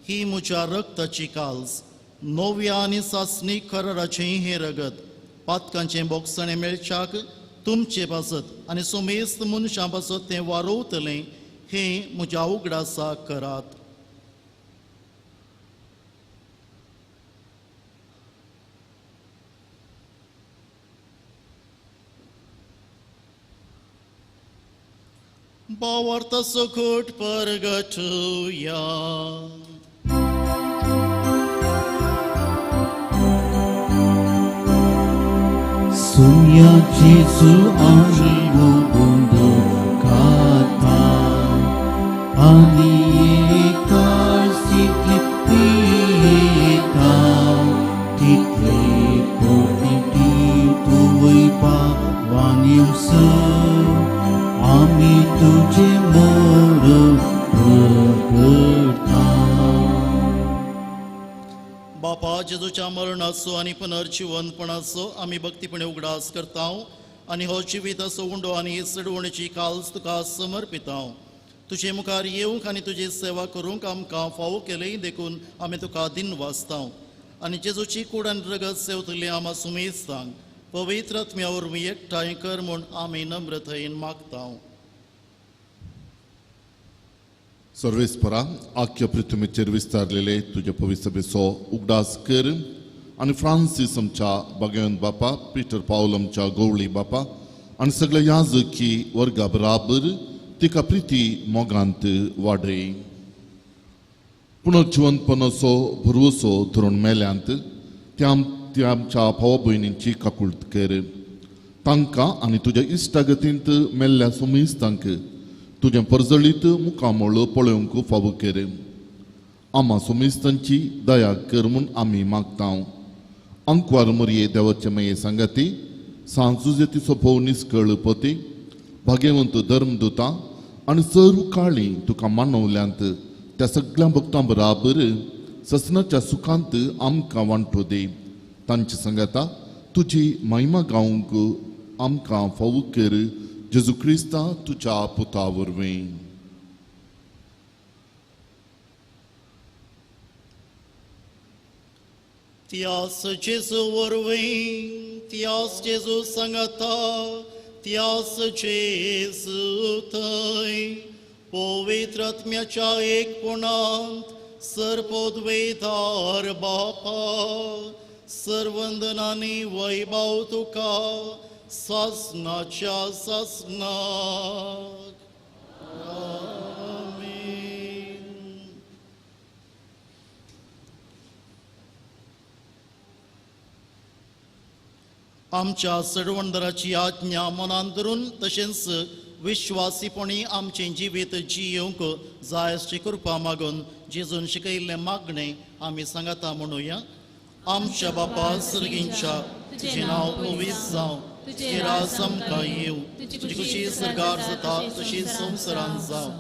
ही म्हज्या रक्ताची काल्स, नव्या आनी सासणी कराराचें हें रगत, पातकांचें बोगसणें मेळच्याक तुमचे पासत आनी सुमेस्त मनशां पासत तें वारोवतलें. हें म्हज्या उगडासाक करात. भावार्थाचो घट परगटुया. सुम्या जेजू आमी उबंदो खाता आनी एकाच तितले पियेता तितले कोटी तुवय पावान येवसर आमी तुजें मरण प्रगटता. बापा, जेजूच्या मरणाचो आनी पुनर्जिवंतपणाचो आमी भक्तीपणे उगडास करता आनी हो जिविताचो उंडो आनी चडवणेची काल्स तुका समर्पिता. तुजे मुखार येवंक आनी तुजी सेवा करूंक आमकां फावो केली देखून आमी तुका दिनवासता आनी जेजूची कूड आनी रगत सेवतली आमा सुमेस्तांक पवित्र आत्म्या वरवीं एकठांय कर म्हूण आमी नम्रतायेन मागता. सर्वेस्परा, आख्या पृथ्वीचेर विस्तारलेले तुजे पवित्र सभेचो उगडास कर आनी फ्रांसीस आमच्या बागेवन बापा, पिटर पावल आमच्या गवळी बापा आनी सगळ्या याजकी वर्गा बराबर तिका प्रिती मोगांत वाडय. पुनर्जिवंतपणाचो भरवसो धरून मेल्यांत त्या आमच्या भावा भयणींची काकूळत कर. तांकां आनी तुज्या इश्टागतींत मेल्ल्या सुमेस्तांक तुजें परजळीत मुखामळ पळोवंक फावो कर. आमा सुमेस्तांची दया कर म्हूण आमी मागता. अंकवार मरये देवाचे मये सांगाती सांजुजेतीचो भोव निस्कळ पती भाग्यवंत धर्मदुता आनी सर्व काळी तुका मानवल्यांत त्या सगळ्या भक्तां बराबर ससनाच्या सुखांत आमकां वांटो दी. तांचे सांगाता तुजी महिमा गावंक आमकां फावो कर जेजू क्रिस्ता तुज्या पुता वरवीं. त्यास जेजू वरवीं, त्यास जेजू सांगाता, त्यास जेजू थंय पवित्र आत्म्याच्या एकपणांत सर्वोद्वेदार बापा सर्वंदनानी वैभव तुका सासनाच्या सासनाक. आमेन. आमच्या सडवणदाराची आज्ञा मनान धरून तशेंच विश्वासीपणी आमचें जिवीत जियोवंक जाय अशी कृपा मागून जेजून शिकयिल्लें मागणें आमी सांगाता म्हणुया. आमच्या बापा सर्गींच्या, तुजें नांव पवित्र जावं, तुजें राज आमकां येवं, तुजी खुशी सरकार जाता तशी संवसारांत जावं.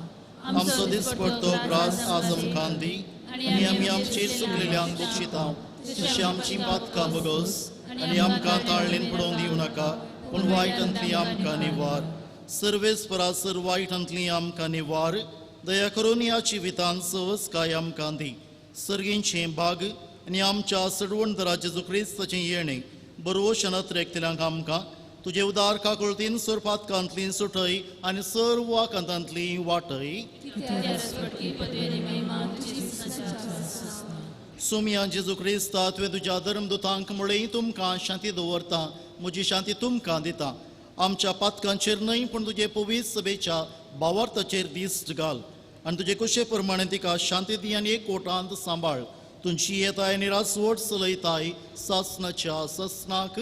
आमचो दिसपडतो ग्रास आज आमकां दी आनी आमी आमची चुकलेल्यांक बक्षिता तशी आमची पातकां बगस आनी आमकां ताळणेन पडोवन दिवं नाका, पूण वायटांतली आमकां निवार. सर्वेस्परा सर वायटांतली आमकां निवार. दया करून ह्या जिवितांत सवसकाय आमकां दी. सर्गींचें भाग आनी आमच्या सडवणदारा जेजू क्रिस्ताचें येणें बरोवशन अत्रेकतल्यांक आमकां तुजे उदार काकुळतीन सोरपातकांतली सुटय आनी सर्व आकांतांतली वाटय. सुमया जेजू क्रिस्ता, तुवें तुज्या धर्मदुतांक म्हळें तुमकां शांती दवरता, म्हजी शांती तुमकां दिता. आमच्या पातकांचेर न्हय पूण तुजे पवित्र सभेच्या भावार्थाचेर दिश्ट घाल आनी तुजे कुशे प्रमाणे तिका शांती दी आनी एक कोटांत सांबाळ. तुमची येताय आनी रासवट चलयताय सासनाच्या सासनाक.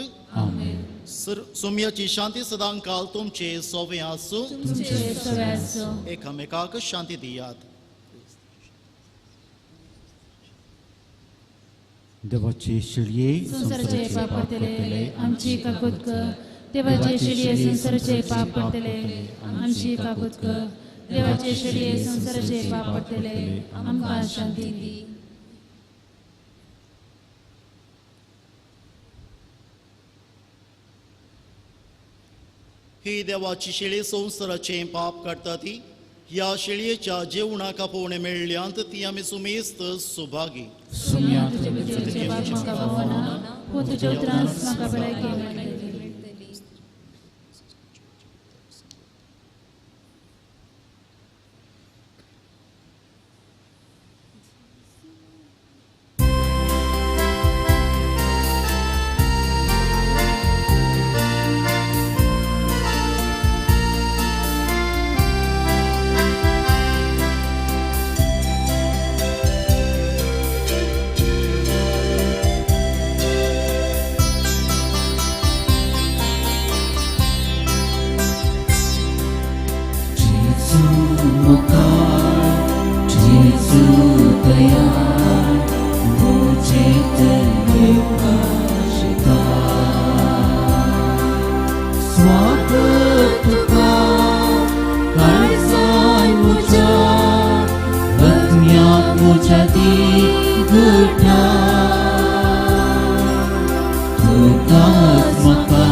सोम्याची शांती सदां काल तुमचे सोवे आसूं. एकामेकाक शांती दियात. देवाचे शिळये संवसाराचे पाप पडटले आमची काकूत कर. देवाचे शिळये संवसाराचे पाप पडटले आमची काकूत कर. देवाचे शिळये संवसाराचे पाप पडटले आमकां शांती दी. ही देवाची शेळी संवसाराचें पाप काडटा ती ह्या शेळयेच्या जेवणाक आपोवणें मेळ्ळ्यांत ती आमी सुमेस्त सुभागी. तुजे पाप म्हाका पावना, पूण तुज्या उतरांच म्हाका भलायकी मेळटली. म्हज्या दिगटा तुकाच म्हाका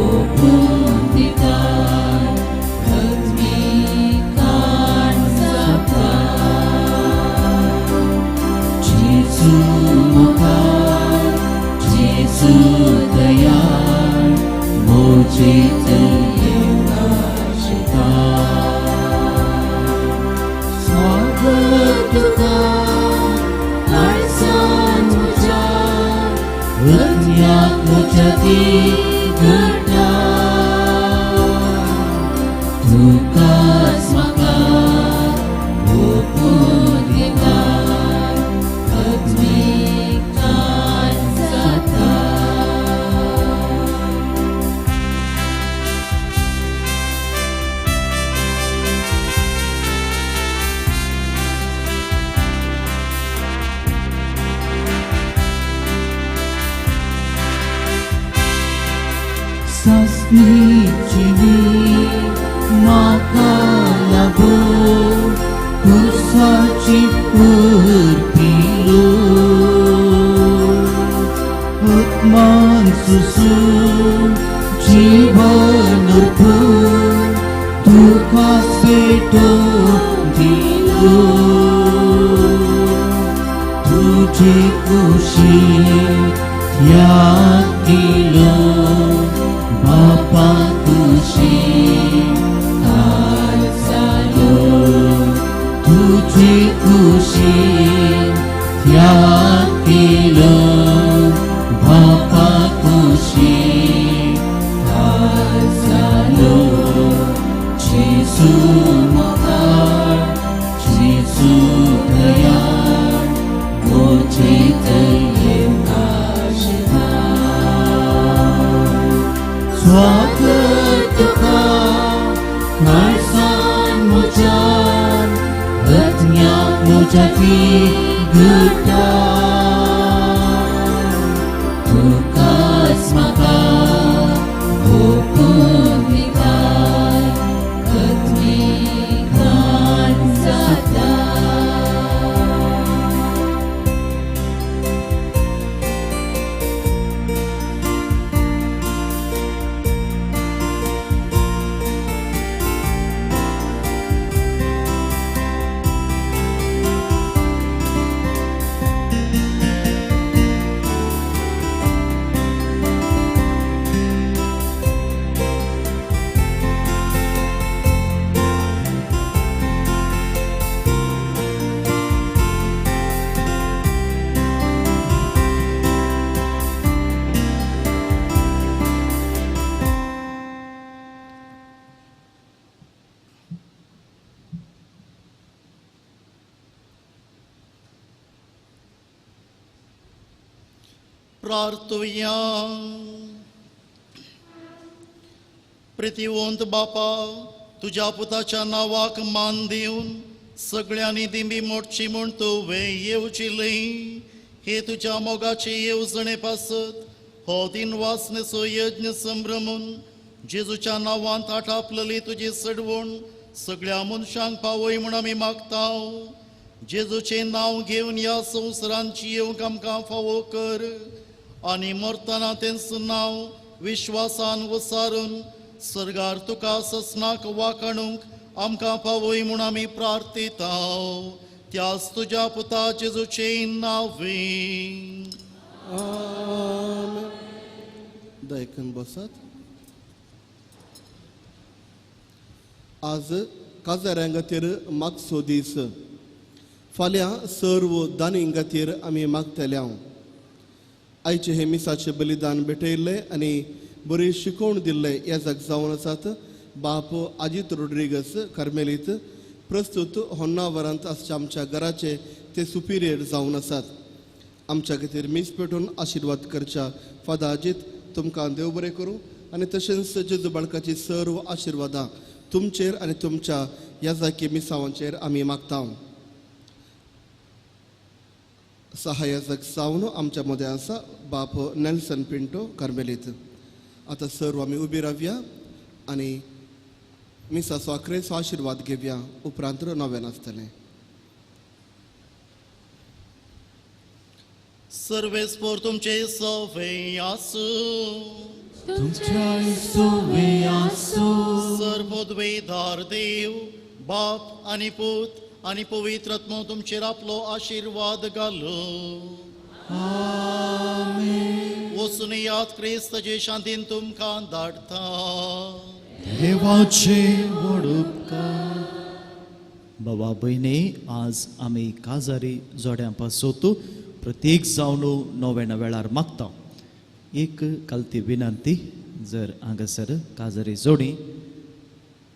ओपून दिताय आत्मिकान जाता जेजू मुखार जेजू दयाळ म्हजेच येवकार स्वागत तुका काळजांत म्हज्या हृदयाक म्हज्या दिगटा तुकाच म्हाका ओपून दिताय आत्मिकान जाता. सासणीची म्हाका लागो कुसाची उर्पिलो आत्मान सुसून जीवन उर्पून तुका पेटोवन दिलो तुझे कुशी त्याग दिलो बापा कुशी हाल जालो तुझे कुशी त्याग दिलो बापा कुशी हाल जालो जेजू मुखार जेजू दयाळ म्हजेच येवकार स्वागत तुका काळजांत म्हज्या हृदयाक म्हज्या दिगटा तुकाच म्हाका ओपून दिताय आत्मिकान जाता. प्रार्थुया. प्रितीवंत बापा, तुज्या पुताच्या नांवाक मान दिवन सगळ्यांनी दिंबी मोडची म्हूण तुवें येवजिली हे तुज्या मोगाचे येवजणे पासत हो दिनवासनेचो यज्ञ संभ्रमून जेजूच्या नांवांत आटापलेली तुजी सडवण सगळ्या मनशांक पावय म्हूण आमी मागता. जेजूचें नांव घेवन ह्या संवसारांची येवंक आमकां फावो कर आनी मरतना तेंच नांव विश्वासान वसारून सर्गार तुका ससनाक वाकाणूंक आमकां पावय म्हूण आमी प्रार्थिता. त्याच तुज्या पुता जेजूचें नांवे. दयकन बसात. आज काजाऱ्यां खातीर मागचो दीस. फाल्यां सर्व दानीं खातीर आमी मागतले. हांव आयचें हें मिसाचें बलिदान भेटयल्लें आनी बरी शिकोवण दिल्लें येजाक जावन आसात बाप आजीत रोड्रिगस कार्मेलीत प्रस्तूत होन्नावरांत आसच्या आमच्या घराचे ते सुपिरियर जावन आसात. आमच्या खातीर मीस पेटोवन आशिर्वाद करच्या फादर आजीत तुमकां देव बरें करूं आनी तशेंच जेजू बाळकाची सर्व आशिर्वादां तुमचेर आनी तुमच्या याजाकी मिसावांचेर आमी मागता. सहाय्याजक जावन आमच्या मदें आसा बाप नेल्सन पिंटो कार्मेलीत. आतां सर्व आमी उबी रावया आनी मिसाचो आखरेचो आशिर्वाद घेवया. उपरांत नवें आसतलें. सर्वेस्पोर तुमचे सवे आसूं. तुमच्याय सोवे आसूं. सर्वोद्वेदार देव बाप आनी पूत आनी पवित्र आत्मो तुमचेर आपलो आशिर्वाद घालूं. वचून याद क्रिस्ताचे शांतीन तुमकां धाडटा. देवाचे व्हड उपकार. बाबा भयणी, आज आमी काजारी जोड्यां पासत प्रत्येक जावन नव्याण्णव वेळार मागता. एक कालती विनंती, जर हांगासर काजारी जोडी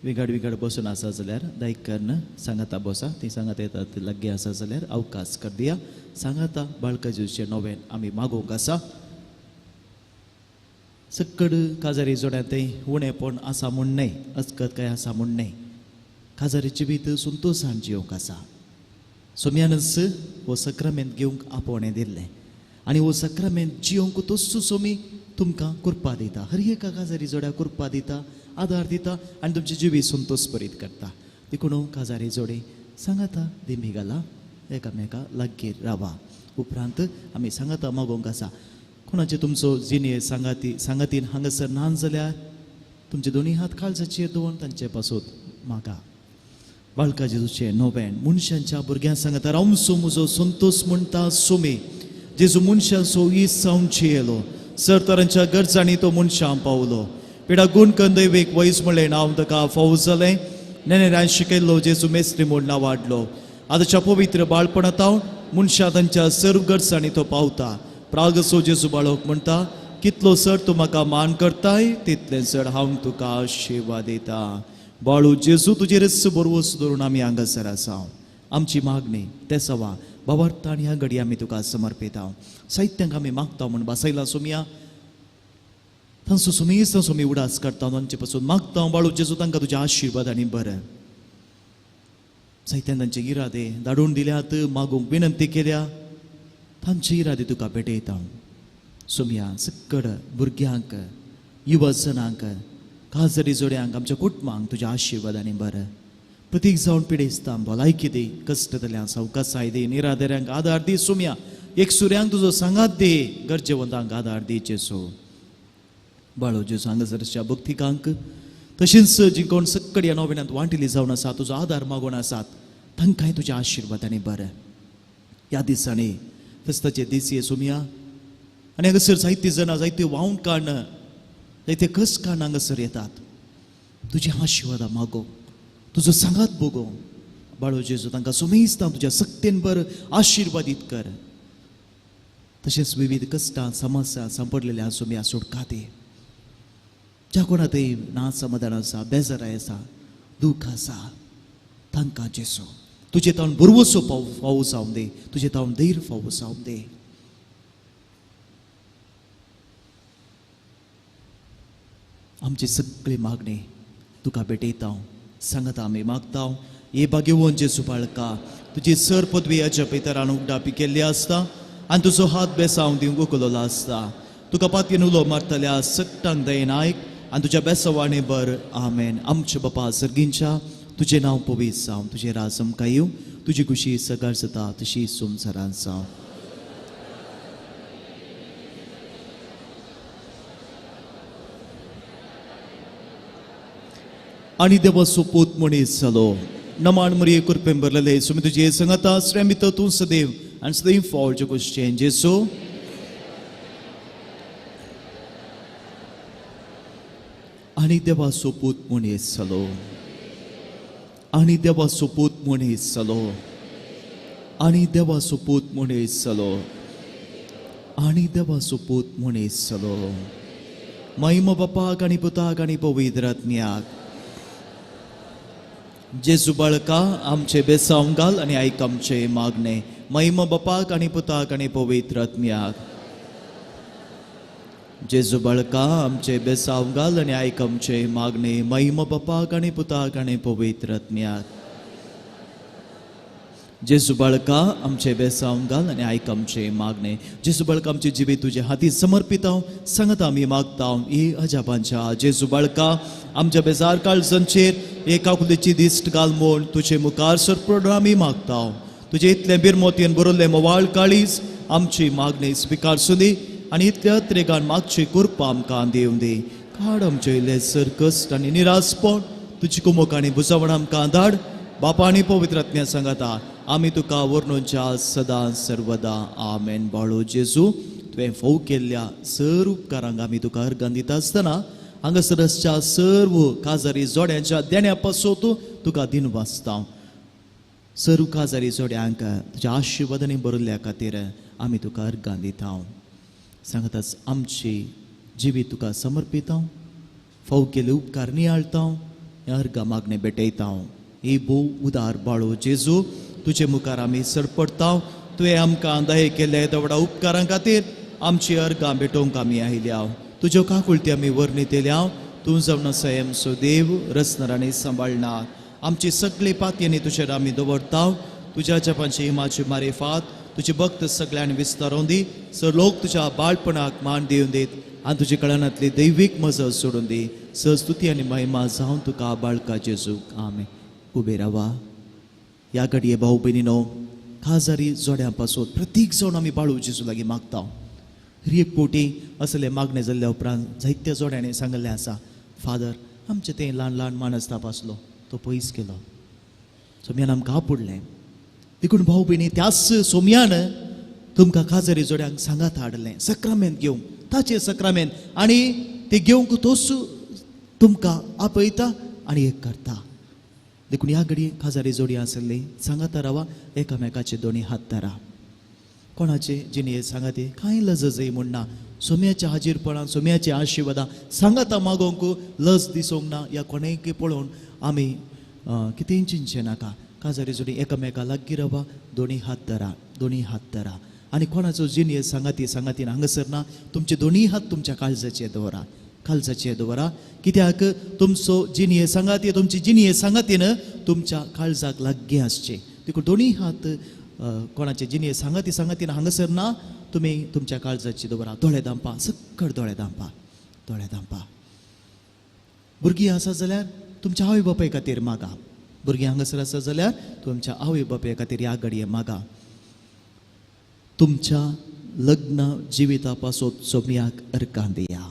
विंगड विंगड बसून आसा जाल्यार दायकन्न सांगाता बसा, ती सांगाता येतात लागीं आसा जाल्यार अवकाश कर दिया. सांगाता बाळका जेजूचें नोवेन आमी मागोवंक आसा. सक्कड काजारी जोड्या तें उणेपण आसा म्हूण न्हय, अचकत काय आसा म्हूण न्हय, काजारी जिवीत संतोशान जियोवंक आसा. सोम्यानच हो सक्रामेंत घेवंक आपोवणें दिल्लें आनी हो सक्रामेंत जियोवंक तस्सो सोमी तुमकां कृपा दिता. हर एका काजारी जोड्या कृपा दिता, आदार दिता आनी तुमची जिवीत संतोष परीत करता. देखून काजारी जोडी सांगाता दिमी घाला, एकामेका लागीं रावा. उपरांत आमी सांगाता मागोवंक आसा. कोणाचे तुमचो जिणे सांगाती सांगातीन हांगासर ना जाल्यार तुमचे दोनी हात काळजाचेर दवरून तांचे पासत मागा. बाळका जेजूचें नोवेन मनशांच्या भुरग्यां सांगाता रावसो म्हजो संतोष म्हणटा सोमी. जेजू मनशांचो इस जावन जियेलो, सरतरांच्या गरजांनी तो मनशां पावलो. पिडा गुण कंदैवेक वैज म्हणलें नांव ताका फावो जालें. नेनेरान शिकयल्लो जेजू मेस्त्री म्हूण नांवाडलो. आतांच्या पवित्र बाळपणांत मनशां तांच्या सर्व गरजांनी तो पावता. प्रागसो जेजू बाळक म्हणटा, कितलो सर तूं म्हाका मान करताय तितलें चड हांव तुका आशिर्वाद दिता. बाळू जेजू तुजेरच बरवस धरून आमी हांगासर आसा. आमची मागणी ते सवा बाबार्थान ह्या घडये आमी तुका समर्पिता. साहित्यांक आमी मागता म्हूण बसयला सोमया, तांचो सुमीस तांचो आमी उडास करता, तांचे पासून मागता. बाळू जेजू तांकां तुज्या आशिर्वाद आनी बरें साहित्यान तांचे इरादे धाडून दिल्यात, मागूंक विनंती केल्या, तांचे इरादे तुका भेटयता. सोमया सक्कड भुरग्यांक, युवजनांक, काजरी जोड्यांक, आमच्या कुटुंबांक तुज्या आशिर्वाद आनी बरें. प्रतीक जावन पिडेस्तां भलायकी दी, कश्ट सवकासाय दी, निराधाऱ्यांक आदार दी. सोमया एक सुऱ्यांक तुजो सांगात दी, गरजेवंतांक आदार दी जेजू. बाळो जेजू हांगासरच्या भक्तिकांक तशेंच जी कोण सक्कड ह्या नोवेनांत वांटिली जावन आसा, तुजो आदार मागून आसात, तांकांय तुज्या आशिर्वाद आनी बरें. ह्या दिसांनी फेस्ताचे दीस ये सोमया आनी हांगासर जायती जाणां जायते वावण काडून जायते कश्ट काडून हांगासर येतात. तुज्या आशिर्वादा मागो, तुजो सांगात भोगो. बाळो जेजू तांकां सुमेस्तां तुज्या सक्तेन बर आशिर्वादीत कर. तशेंच विविध कश्टां समस्या सांपडलेल्या सोमया सुटका दी. ज्या कोणा थंय ना समाधान आसा, बेजाराय आसा, दूख आसा, तांकां जेजू तुजे तावन बरवसो फावो जावन दी, तुजे तावन धैर्य फावो जावन दी. आमची सगळी मागणी तुका भेटयता. सांगता आमी मागता, हे भाग्यवंत जेजू बाळका, तुजी सर पदवी हाच्या पेतरान उगडापी केल्ली आसता आनी तुजो हात बेसांव दिवंक उखललो आसता. तुका पातयेन उलो मारतल्या सगटांक दयेन आयक आनी तुज्या बेसवाणे बर. आमेन. आमच्या बापा सर्गींच्या, तुजें नांव पवित्र जावं, तुजें राज आमकां येवं, तुजी खुशी सगळ जाता तशी संवसारांत जावं. आनी देवाचो पूत मनीस जालो, नमाण मरिये कृपेन भरलेले सुमी तुजे संगता श्रेमित तूं सदैव आनी सदैव फावल गोश्टेन जेसू. आनी देवाचो पूत मनीस जालो, आनी देवाचो पूत मनीस जालो, आनी देवाचो पूत मनीस जालो, आनी देवाचो पूत मनीस जालो. महिमा बापाक आनी पुताक आनी पवित्र आत्म्याक. जेजू बाळका आमचे बेसांव घाल आनी आयक आमचे मागणे. महिमा बापाक आनी पुताक आनी पवित्र आत्म्याक. जेजू बाळका आमचे बेसांव घाल आनी आयक आमचे मागणे. महिमा बापाक आनी पुताक आनी पवित्र आत्म्याक. जेजू बाळका आमचे बेसांव घाल आनी आयक आमचे मागणे. जेजू बाळका आमचे जिवीत तुजे हाती समर्पिताव, सांगता आमी मागता ही अजापांच्या. जेजू बाळका आमच्या बेजार काळजांचेर एक काकुलीची दिश्ट घाल म्हूण तुजे मुखार सरपण आमी मागता. तुजे इतलें बिरमोतयेन बरयल्लें मोवाळ काळीज आमची मागणी स्विकारसूं दी आनी इतल्या त्रेगान मागची कृपा आमकां दिवं दी. काड आमचे इल्ले सर कश्ट आनी निरासपण, तुजी कुमोक आनी बुजावण आमकां धाड. बापा आनी पवित्र आत्म्या सांगाता आमी तुका वर्णूच्या सदां सर्वदा. आमेन. बाळो जेजू, तुवें फोव केल्ल्या सर उपकारांक आमी तुका अर्गां दिता आसतना हांगासर आसच्या सर्व काजारी जोड्यांच्या देण्या पासून तुका दिन वाचता. सर्व काजारी जोड्यांक तुज्या आशिर्वादांनी भरिल्ल्या खातीर आमी तुका अर्गां दिता. सांगताच आमची जिवीत तुका समर्पिता, फोव केल्ले उपकार नियाळता, ह्या अर्गां मागणें भेटयता. ही भोव उदार बाळो जेजू, तुजे मुखार आमी सरपडटा. तुवें आमकां दये केल्ल्या येद्या व्हडा उपकारां खातीर आमची अर्गां भेटोवंक आमी आयल्या. तुज्यो काकुळटी आमी वर्णितल्या. तूं जावन आसा आमचो देव, रचणार आनी सांबाळणार. आमची सगळी पातयेनी तुजेर आमी दवरता. तुज्या जपांची हिमाची मारेफात तुजी भक्त सगळ्यांनी विस्तारोवन दी. सर लोक तुज्या बाळपणाक मान दिवन दीत आनी तुज्या कळनांतली दैवीक मजत सोडून दी. स्तुती आनी महिमा जावन तुका बाळका जेजूक. आमेन. उबे रावा. ह्या घडये भाऊ भयणीनो, खाजारी जोड्यां पासून प्रत्येक जाण आमी बाळू जेजू लागीं मागता. एक पोटी असले मागणें जाल्ल्या उपरांत जायत्या जोड्यांनी सांगिल्लें आसा, फादर आमचें तें ल्हान ल्हान मानसताप आसलो तो पयस केलो, सोम्यान आमकां आपुडलें. देखून भाऊ भयणी त्याच सोम्यान तुमकां खाजरी जोड्यांक सांगात हाडलें सक्रामेंत घेवंक, ताचें सक्रामेंत, आनी ते घेवंक तोच तुमकां आपयता आनी एक करता. देखून ह्या घडये खाजारी जोडी आसली सांगाता रावा, एकामेकाचे दोनी हात धरा. कोणाचे जिणें सांगाते कांय लज जय म्हूण ना. सोम्याच्या हाजीरपणान सोम्याचे आशिर्वादां सांगाता मागोवंक लज दिसूंक ना. ह्या कोणेक पळोवन आमी कितेंय चिंतचें नाका. काजारी जोडी एकामेका लागीं रावा, दोनी हात धरा, दोनी हात धरा. आनी कोणाचो जिणें सांगाती सांगातीन हांगासर ना, तुमचे दोनी हात तुमच्या काळजाचेर दवरा, काळजाचेर दवरा. कित्याक तुमचो जिणें सांगाती, तुमची जिणें सांगातीन तुमच्या काळजाक लागीं आसचें. देखून दोनी हात कोणाचे जिणें सांगाती सांगातीन हांगासर ना, तुमी तुमच्या काळजाची दवरा. दोळे धांपा, सक्कड दोळे धांपा, दोळे धांपा. भुरगीं आसा जाल्यार तुमच्या आवय बापाय खातीर मागा. भुरगीं हांगासर आसा जाल्यार तुमच्या आवय बापाय खातीर ह्या घडये मागा. तुमच्या लग्न जिविता पासून सोम्याक अर्गां दिया.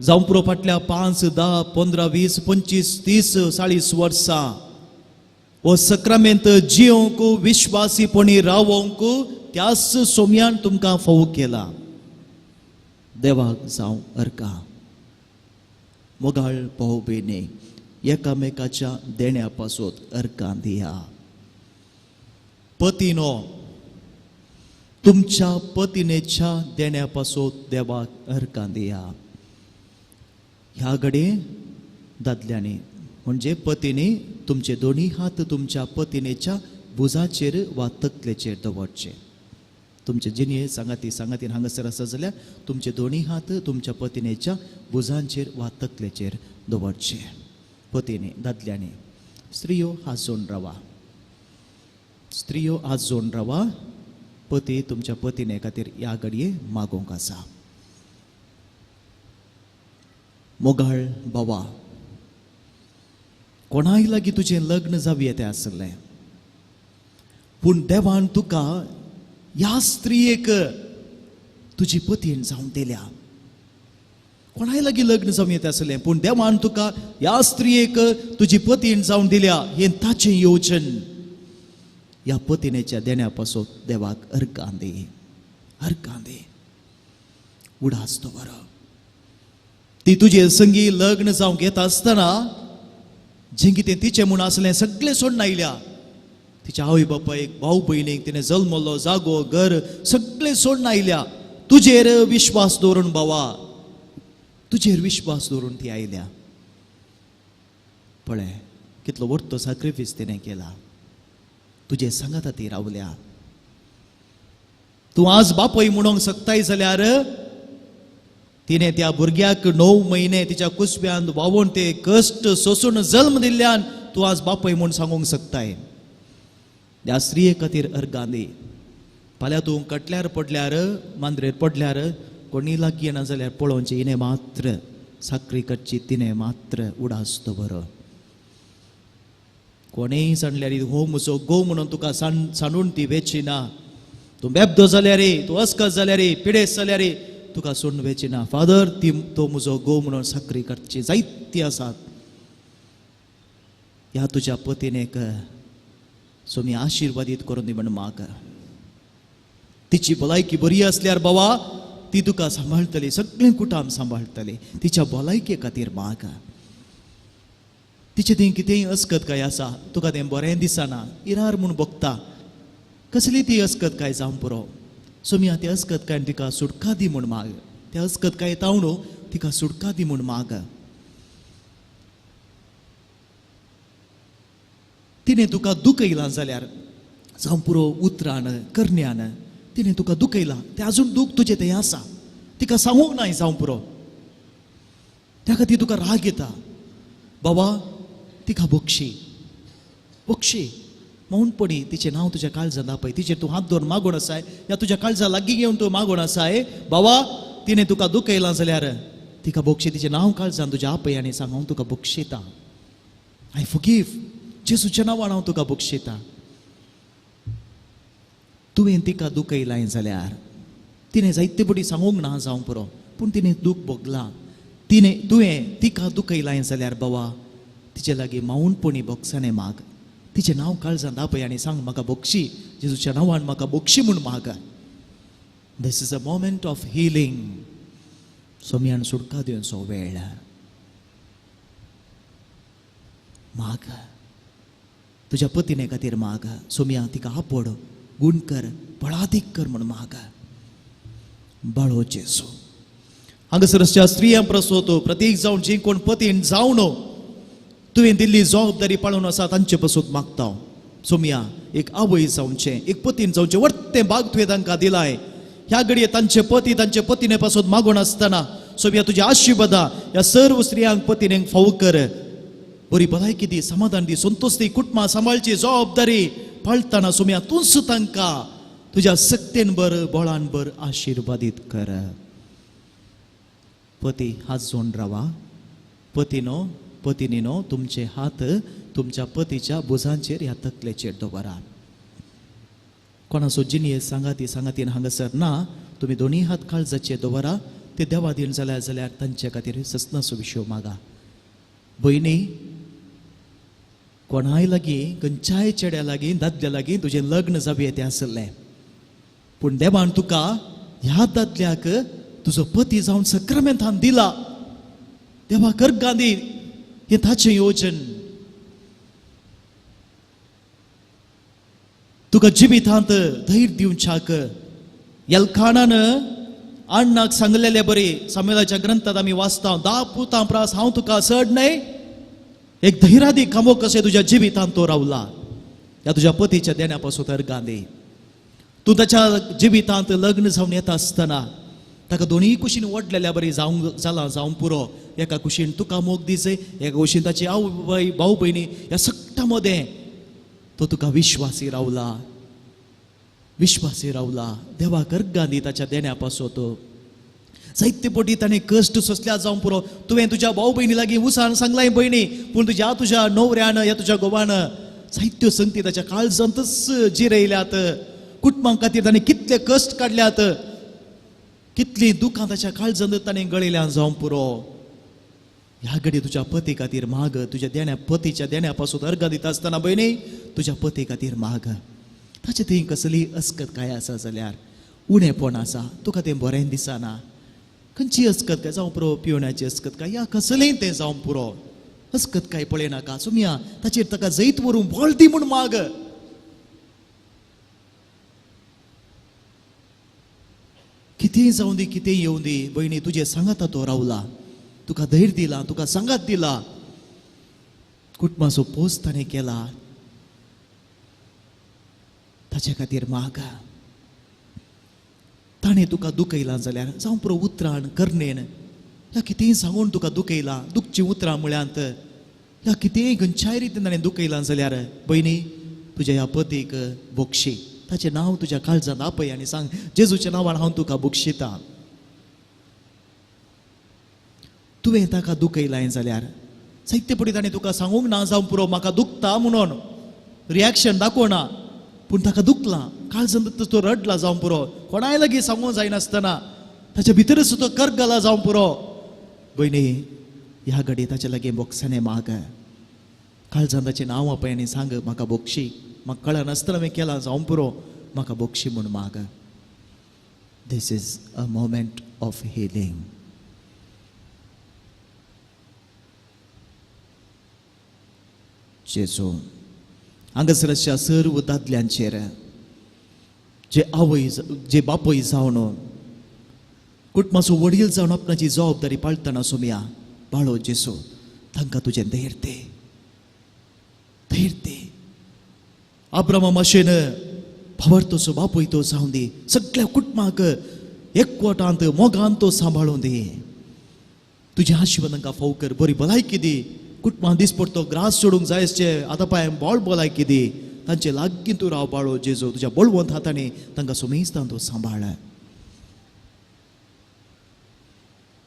जावं पुरो फाटल्या 5, 10, 15, 20, 25, 30, 40 वर्सां हो सक्रामेंत जियोंक विश्वासीपणी रावोंक त्याच सोम्यान तुमकां फोव केला. देवाक जावं अर्गां. मोगाळ भाव भयणी, एकामेकाच्या देण्या पासून अर्गां दिया. पतीनो, तुमच्या पतिनेच्या देण्या पासून देवाक अर्गां दिया. ह्या घडये दादल्यांनी म्हणजे पतीने तुमचे दोनी हात तुमच्या पतिनेच्या भुजाचेर वा तकलेचेर दवरचे. तुमचे जिणें सांगाती सांगातीन हांगासर आसा जाल्यार तुमचे दोनी हात तुमच्या पतिनेच्या भुजांचेर वा तकलेचेर दवरचे. पतीने दादल्यांनी. स्त्रियो हात जोडून रावा, स्त्रियो हात जोडून रावा. पती तुमच्या पतिने खातीर ह्या घडये मागोवंक आसा. मोगाळ बाबा, कोणाय लागीं तुजें लग्न जावये तें आसलें, पूण देवान तुका ह्या स्त्रियेक तुजी पतीन जावन दिल्या. कोणाय लागीं लग्न जावं येता आसलें, पूण देवान तुका ह्या स्त्रियेक तुजी पतीन जावन दिल्या. हें ताचें योजन. ह्या पतिनेच्या देण्या पासून देवाक अर्गां दी, अर्गां दी. उडास दवर. ती तुजे संगी लग्न जावंक येता आसतना जें कितें तिचें म्हूण आसलें सगळें सोडून आयल्या. तिच्या आवय बापायक, भाव भयणीक, तिणें जल्मलो जागो, घर सगळें सोडून आयल्या. तुजेर विश्वास दवरून भावा, तुजेर विश्वास दवरून ती आयल्या. पळय कितलो व्हडलो सॅक्रिफायस तिणें केला. तुजे सांगाता ती रावल्या. तूं आज बापय म्हणूंक शकताय जाल्यार तिणें त्या भुरग्याक 9 म्हयने तिच्या कुसव्यान व्हांवून ते कश्ट सोसून जल्म दिल्ल्यान तूं आज बापय म्हूण सांगूंक शकताय. ह्या स्त्रिये खातीर अर्गां दी. फाल्यां तूं कटल्यार पडल्यार, मांद्रेर पडल्यार, कोणी लागीं येना जाल्यार पळोवचें हिणें मात्र साकरी करची, तिणें मात्र उडास दवर. कोणेय सांडल्यार हो म्हजो घोव म्हणून तुका सांडून ती वेची ना. तूं बेबदो जाल्यार, तूं अस्कत जाल्यार, पिडेस्त जाल्यार तुका सोडून वेची ना. फादर ती तो म्हजो घोव म्हणून साकरी करची जायती आसात. ह्या तुज्या पतीनेक सोमी आशिर्वादीत करून दी म्हण माग. तिची भलायकी बरी आसल्यार बाबा ती तुका सांबाळटली, सगळें कुटुंब सांबाळटली. तिच्या भलायके खातीर माग. तिचें थंय कितेंय अस्कत काय आसा, तुका तें बरें दिसना, इरार म्हूण भोगता, कसली ती अस्कत काय जावं पुरो. सोमी त्या अस्कत काय तिका सुटका दी म्हूण माग. त्या अस्कत काय तावणू तिका सुटका दी म्हूण माग. तिणें तुका दुखयलां जाल्यार जावं पुरो उतरान करण्यान तिणें तुका दुखयलां, तें आजून दूख तुजें तें आसा, तिका सांगूंक नाय जावं पुरो, त्या खातीर तुका राग येता. बाबा तिका बक्षी बक्षी मौनपणी तिचें नांव तुज्या काळजांत आपय, तिचेर तूं हात दवरून मागून आसाय, या तुज्या काळजा लागीं घेवन तूं मागून आसाय. बाबा तिणें तुका दुखयलां जाल्यार तिका बक्षी, तिचें नांव काळजान तुज्या आपय आनी सांग हांव तुका बक्षितां, I forgive, जेजूच्या नांवान हांव तुका बक्षितां. तुवें तिका दुखयलां जाल्यार तिणें जायते पटी सांगूंक ना जावं पुरो, पूण तिणें दूख भोगलां. तिणें तुवें तिका दुखयलां जाल्यार बाबा तिचे लागीं माऊनपणी बोगसाणें माग, तिचें नांव काळजांत आपय आनी सांग म्हाका बक्षी, जेजूच्या नांवान म्हाका बक्षी म्हूण माग. This is a moment of healing. सोमयान सुटका दिवचो वेळ. माग तुज्या पतीने खातीर माग. सोमया तिका आपोड, गूण कर, बळादीक कर म्हूण माग. बाळो जेजू हांगासरच्या स्त्रियां प्रसवतो प्रतीक जावन जी कोण पतीन जावन तुवें दिल्ली जबाबदारी पाळून आसा तांचे पसून मागता. सोमया एक आवय जावचें, एक पतीन जावचें, वर्तें भाग तुवें तांकां दिलाय. ह्या घडये तांचे पती तांचे पतीने पासून मागून आसतना सोमया तुज्या आशिर्वादा ह्या सर्व स्त्रियांक पतीनेक फावो कर. बरी भलायकी दी, समाधान दी, संतोष दी, कुटुंबां सांबाळची जबाबदारी पाळटना सोमया तूंच तांकां तुज्या सक्तेन बर बळान बर आशिर्वादीत कर. पती हात जोडून रावा. पतीनो पतिनीनो तुमचे हात तुमच्या पतीच्या भुजांचेर ह्या तकलेचेर दवरा. कोणाचो जिनियस सांगाती सांगातीन हांगासर ना, तुमी दोनूय हात काळजाचेर दवरा. ते देवा दीन जाल्यार जाल्यार तांचे खातीर ससनाचो विशय मागा. भयणी कोणाय लागीं खंयच्याय चेड्या लागीं दादल्या लागीं तुजें लग्न जावये तें आसलें, पूण देवान तुका ह्या दादल्याक तुजो पती जावन सक्रामेंतान दिला. देवा कर गांधी हें ताचें योजन. तुका जिवितांत धैर्य दिवच्याक एल्कानान अण्णाक सांगलेले बरी सामुएलाच्या ग्रंथात आमी वाचता, 10 पुतां प्रास हांव तुका चड न्हय, एक धैर्यादी खांबो कशें तुज्या जिवितांत तो रावला. ह्या तुज्या पतीच्या देण्या पासून तर गांधी तूं ताच्या जिवितांत लग्न जावन येता आसतना ताका दोनूय कुशीन ओडलेल्या बरी जावंक जालां जावं पुरो. एका कुशीन तुका मोग दिसय, एका कुशीन ताची आवय भाव भयणी, ह्या सगळ्या मदें तो तुका विश्वासी रावला, विश्वासी रावला. देवा कर गांधी ताच्या देण्या पासून तो जायते पटी ताणें कश्ट सोंसल्या जावं पुरो. तुवें तुज्या भाव भयणी लागीं उसान सांगलाय भयणी, पूण तुज्या तुज्या न्हवऱ्यान ह्या तुज्या घोवान जायत्यो संगती ताच्या काळजांतच जिरयल्यात. कुटुंबा खातीर ताणें कितले कश्ट काडल्यात, कितलीं दुखां ताच्या काळजांत ताणें गळयल्या जावं पुरो. ह्या घडी तुज्या पती खातीर माग. तुज्या देण्या पतीच्या देण्या पासून अर्गां दिता आसतना भयणी तुज्या पती खातीर माग. ताचे थंय कसली अस्कत काय आसा जाल्यार उणेपण आसा, तुका तें बरें दिसना, खंयची अस्कत काय जावं पुरो, पिवण्याची अस्कत काय या कसलेंय तें जावं पुरो, अस्कत काय पळयनाका. सोमया ताचेर ताका जैत व्हरूंक बळ दी म्हूण माग. कितेंय जावं दी, कितेंय येवं दी भयणी, तुजें सांगाता तो रावला, तुका धैर्य दिला, तुका सांगात दिला, कुटुंबाचो पोस ताणें केला, ताचे खातीर माग. ताणें तुका दुखयलां जाल्यार जावं पुरो उतरान करणेन ह्या कितेंय सांगून तुका दुखयलां, दुखचीं उतरां म्हळ्यांत ह्या कितेंय खंयच्याय रितीन ताणें दुखयलां जाल्यार भयणी तुज्या ह्या पतीक बक्षी. ताचें नांव तुज्या काळजांत आपय आनी सांग जेजूच्या नांवान हांव तुका बक्षितां. तुवें ताका दुखयलां जाल्यार जायते पटी ताणें तुका सांगूंक ना जावं पुरो म्हाका दुखता म्हणून रिएक्शन दाखोवना, पूण ताका दुखलां, काळजांत तो रडला जावं पुरो, कोणाय लागीं सांगूंक जायनासतना ताच्या भितरच तो करगला जावं पुरो. भयणी ह्या घडये ताच्या लागीं बोगसाणें माग, काळजान ताचें नांव आपय आनी सांग म्हाका बोगशी, म्हाका कळनासतना हांवें केलां जावं पुरो, म्हाका बोगशी म्हूण माग. This is a moment of healing. जेजू हांगासर अशा सर्व दादल्यांचेर जे आवय जे बापूय जावन कुटुंबाचो वडील जावन आपणाची जबाबदारी पाळटना सोमया बाळो जेसू तांकां तुजें धैर्य दे, धैर्य दे. आब्रामा माशेन भावार्थाचो बापूय तो जावं दी, सगळ्या कुटुंबाक एकवटांत मोगान तो सांबाळूं दी. तुज्या आशिर्वाद तांकां फाव कर, बरी भलायकी दी. कुटुंबान दिसपडतो ग्रास सोडूंक जाय आसचे आतां पांय बोळ भलायकी दी. तांचे लागीं तूं राव बाळो जेजू, तुज्या बळवंत हातांनी तांकां सुमेस्तान तूं सांबाळ.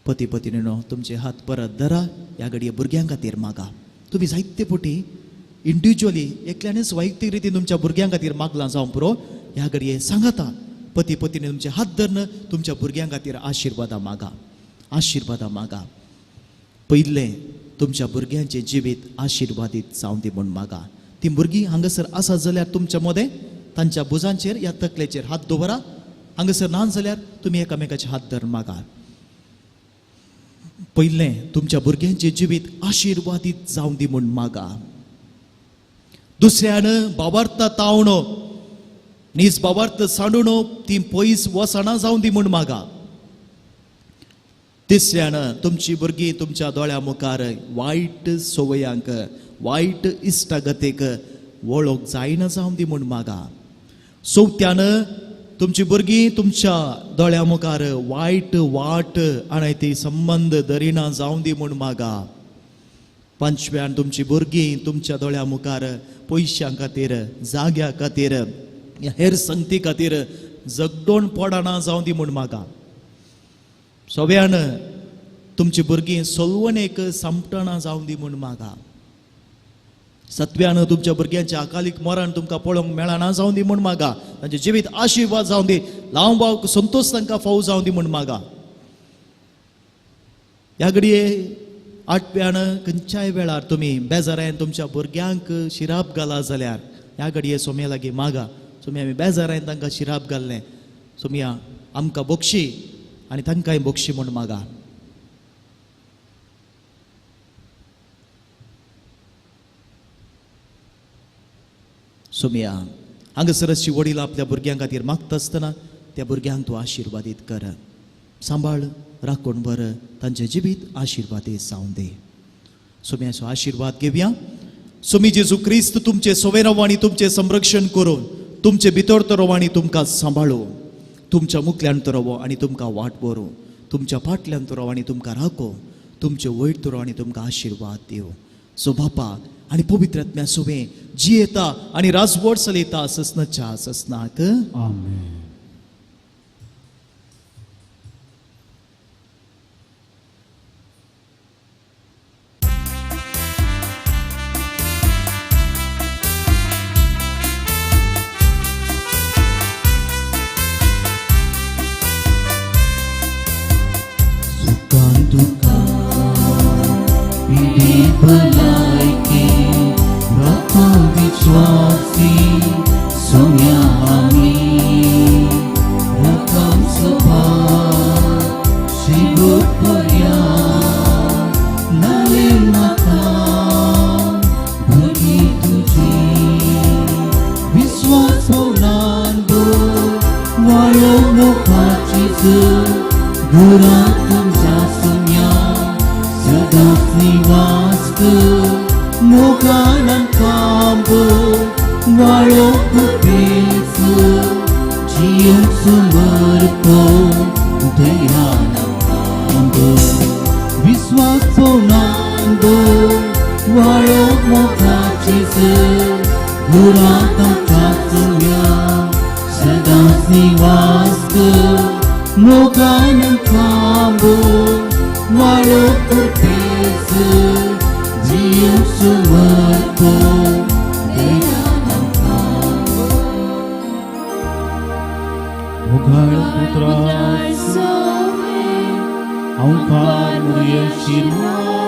पती पतिणीनो तुमचे हात परत धरा, ह्या घडये भुरग्यां खातीर मागा. तुमी जायते पटी इंडिविज्युअली एकल्यानच वैयक्तीक रितीन तुमच्या भुरग्यां खातीर मागलां जावं पुरो, ह्या घडये सांगाता पती पतीने तुमचे हात धरून तुमच्या भुरग्यां खातीर आशिर्वादां मागा, आशिर्वादां मागा. पयलें तुमच्या भुरग्यांचें जिवीत आशिर्वादीत जावं दी म्हूण मागा. ती भुरगीं हांगासर आसा जाल्यार तुमच्या मदें तांच्या भुजांचेर या तकलेचेर हात दवरा, हांगासर ना जाल्यार तुमी एकामेकाचे हात धरून मागा. पयलें तुमच्या भुरग्यांचें जिवीत आशिर्वादीत जावं दी म्हूण मागा. दुसऱ्यान बाबार्थ तावणो नीज बाबार्थ सांडून ती पयस वसना जावं दी म्हूण मागा. तिसऱ्यान तुमची भुरगीं तुमच्या दोळ्या मुखार वायट संवयांक वायट इश्टागतीक वळख जायना जावं दी म्हूण मागा. चवथ्यान तुमची भुरगीं तुमच्या दोळ्या मुखार वायट वाट आनी ती संबंद धरिना जावं दी म्हूण मागा. पांचव्यान तुमची भुरगीं तुमच्या दोळ्या मुखार पयशां खातीर जाग्या खातीर हेर संगती खातीर जगडोण पडना जावं दी म्हूण मागा. सव्यान तुमची भुरगीं सोलवणेक सामटना जावं दी म्हूण मागा. सातव्यान तुमच्या भुरग्यांच्या अकालीक मरण तुमकां पळोवंक मेळना जावं दी म्हूण मागा. तांचे जिवीत आशिर्वाद जावं दी, लांब संतोश तांकां फाव जावं दी म्हूण मागा. ह्या घडये आठव्यान खंयच्याय वेळार तुमी बेजारायन तुमच्या भुरग्यांक शिराप घाला जाल्यार ह्या घडये सोम्या लागीं मागा, सोम्या आमी बेजारायन तांकां शिराप घाल्लें, सोम्या आमकां बोगशी आनी तांकांय बोगशी म्हूण मागा. सोम्या हांगासर अशी वडील आपल्या भुरग्यां खातीर मागता आसतना त्या भुरग्यांक तूं आशिर्वादीत कर, सांबाळ, राखून बर, तांचें जिवीत आशिर्वादीत जावं दी. सोम्याचो आशिर्वाद घेवया. सोमी जेजू क्रिस्त तुमचे सोवेराव आनी तुमचें संरक्षण करून तुमचे भितर तो आनी तुमकां सांबाळू, तुमच्या मुखल्यान तो रावो आनी तुमकां वाट बरोवं, तुमच्या फाटल्यान तो रावो आनी तुमकां राखो, तुमचे वयर तो रावो आनी तुमकां आशिर्वाद दिवं. सो बापा आनी पवित्र आत्म्या सोवे जियेता आनी राजवट चलयता ससनाच्या ससनाक. आमेन. भलायकी राखो विश्वासी सोम्या आमी रकम सभा शिवपुर्या नवे माता भुरगीं तुजी विश्वास भोवनांदो वाळो मोखाचीच घरा तुमच्या सोम्या सदांच निवास मोगान कांबो वाळो कुपेच जियूंक समर्पो दयान कांबो विश्वास पोनांदो वाळो मोगाचीच घरा तुमच्या सोम्या सदांच निवास मोगान कांबो वाळो कुपेच. जियूंक समर्पण मुघाळ पुत्रा सोवे अंकार मुरये शिरवा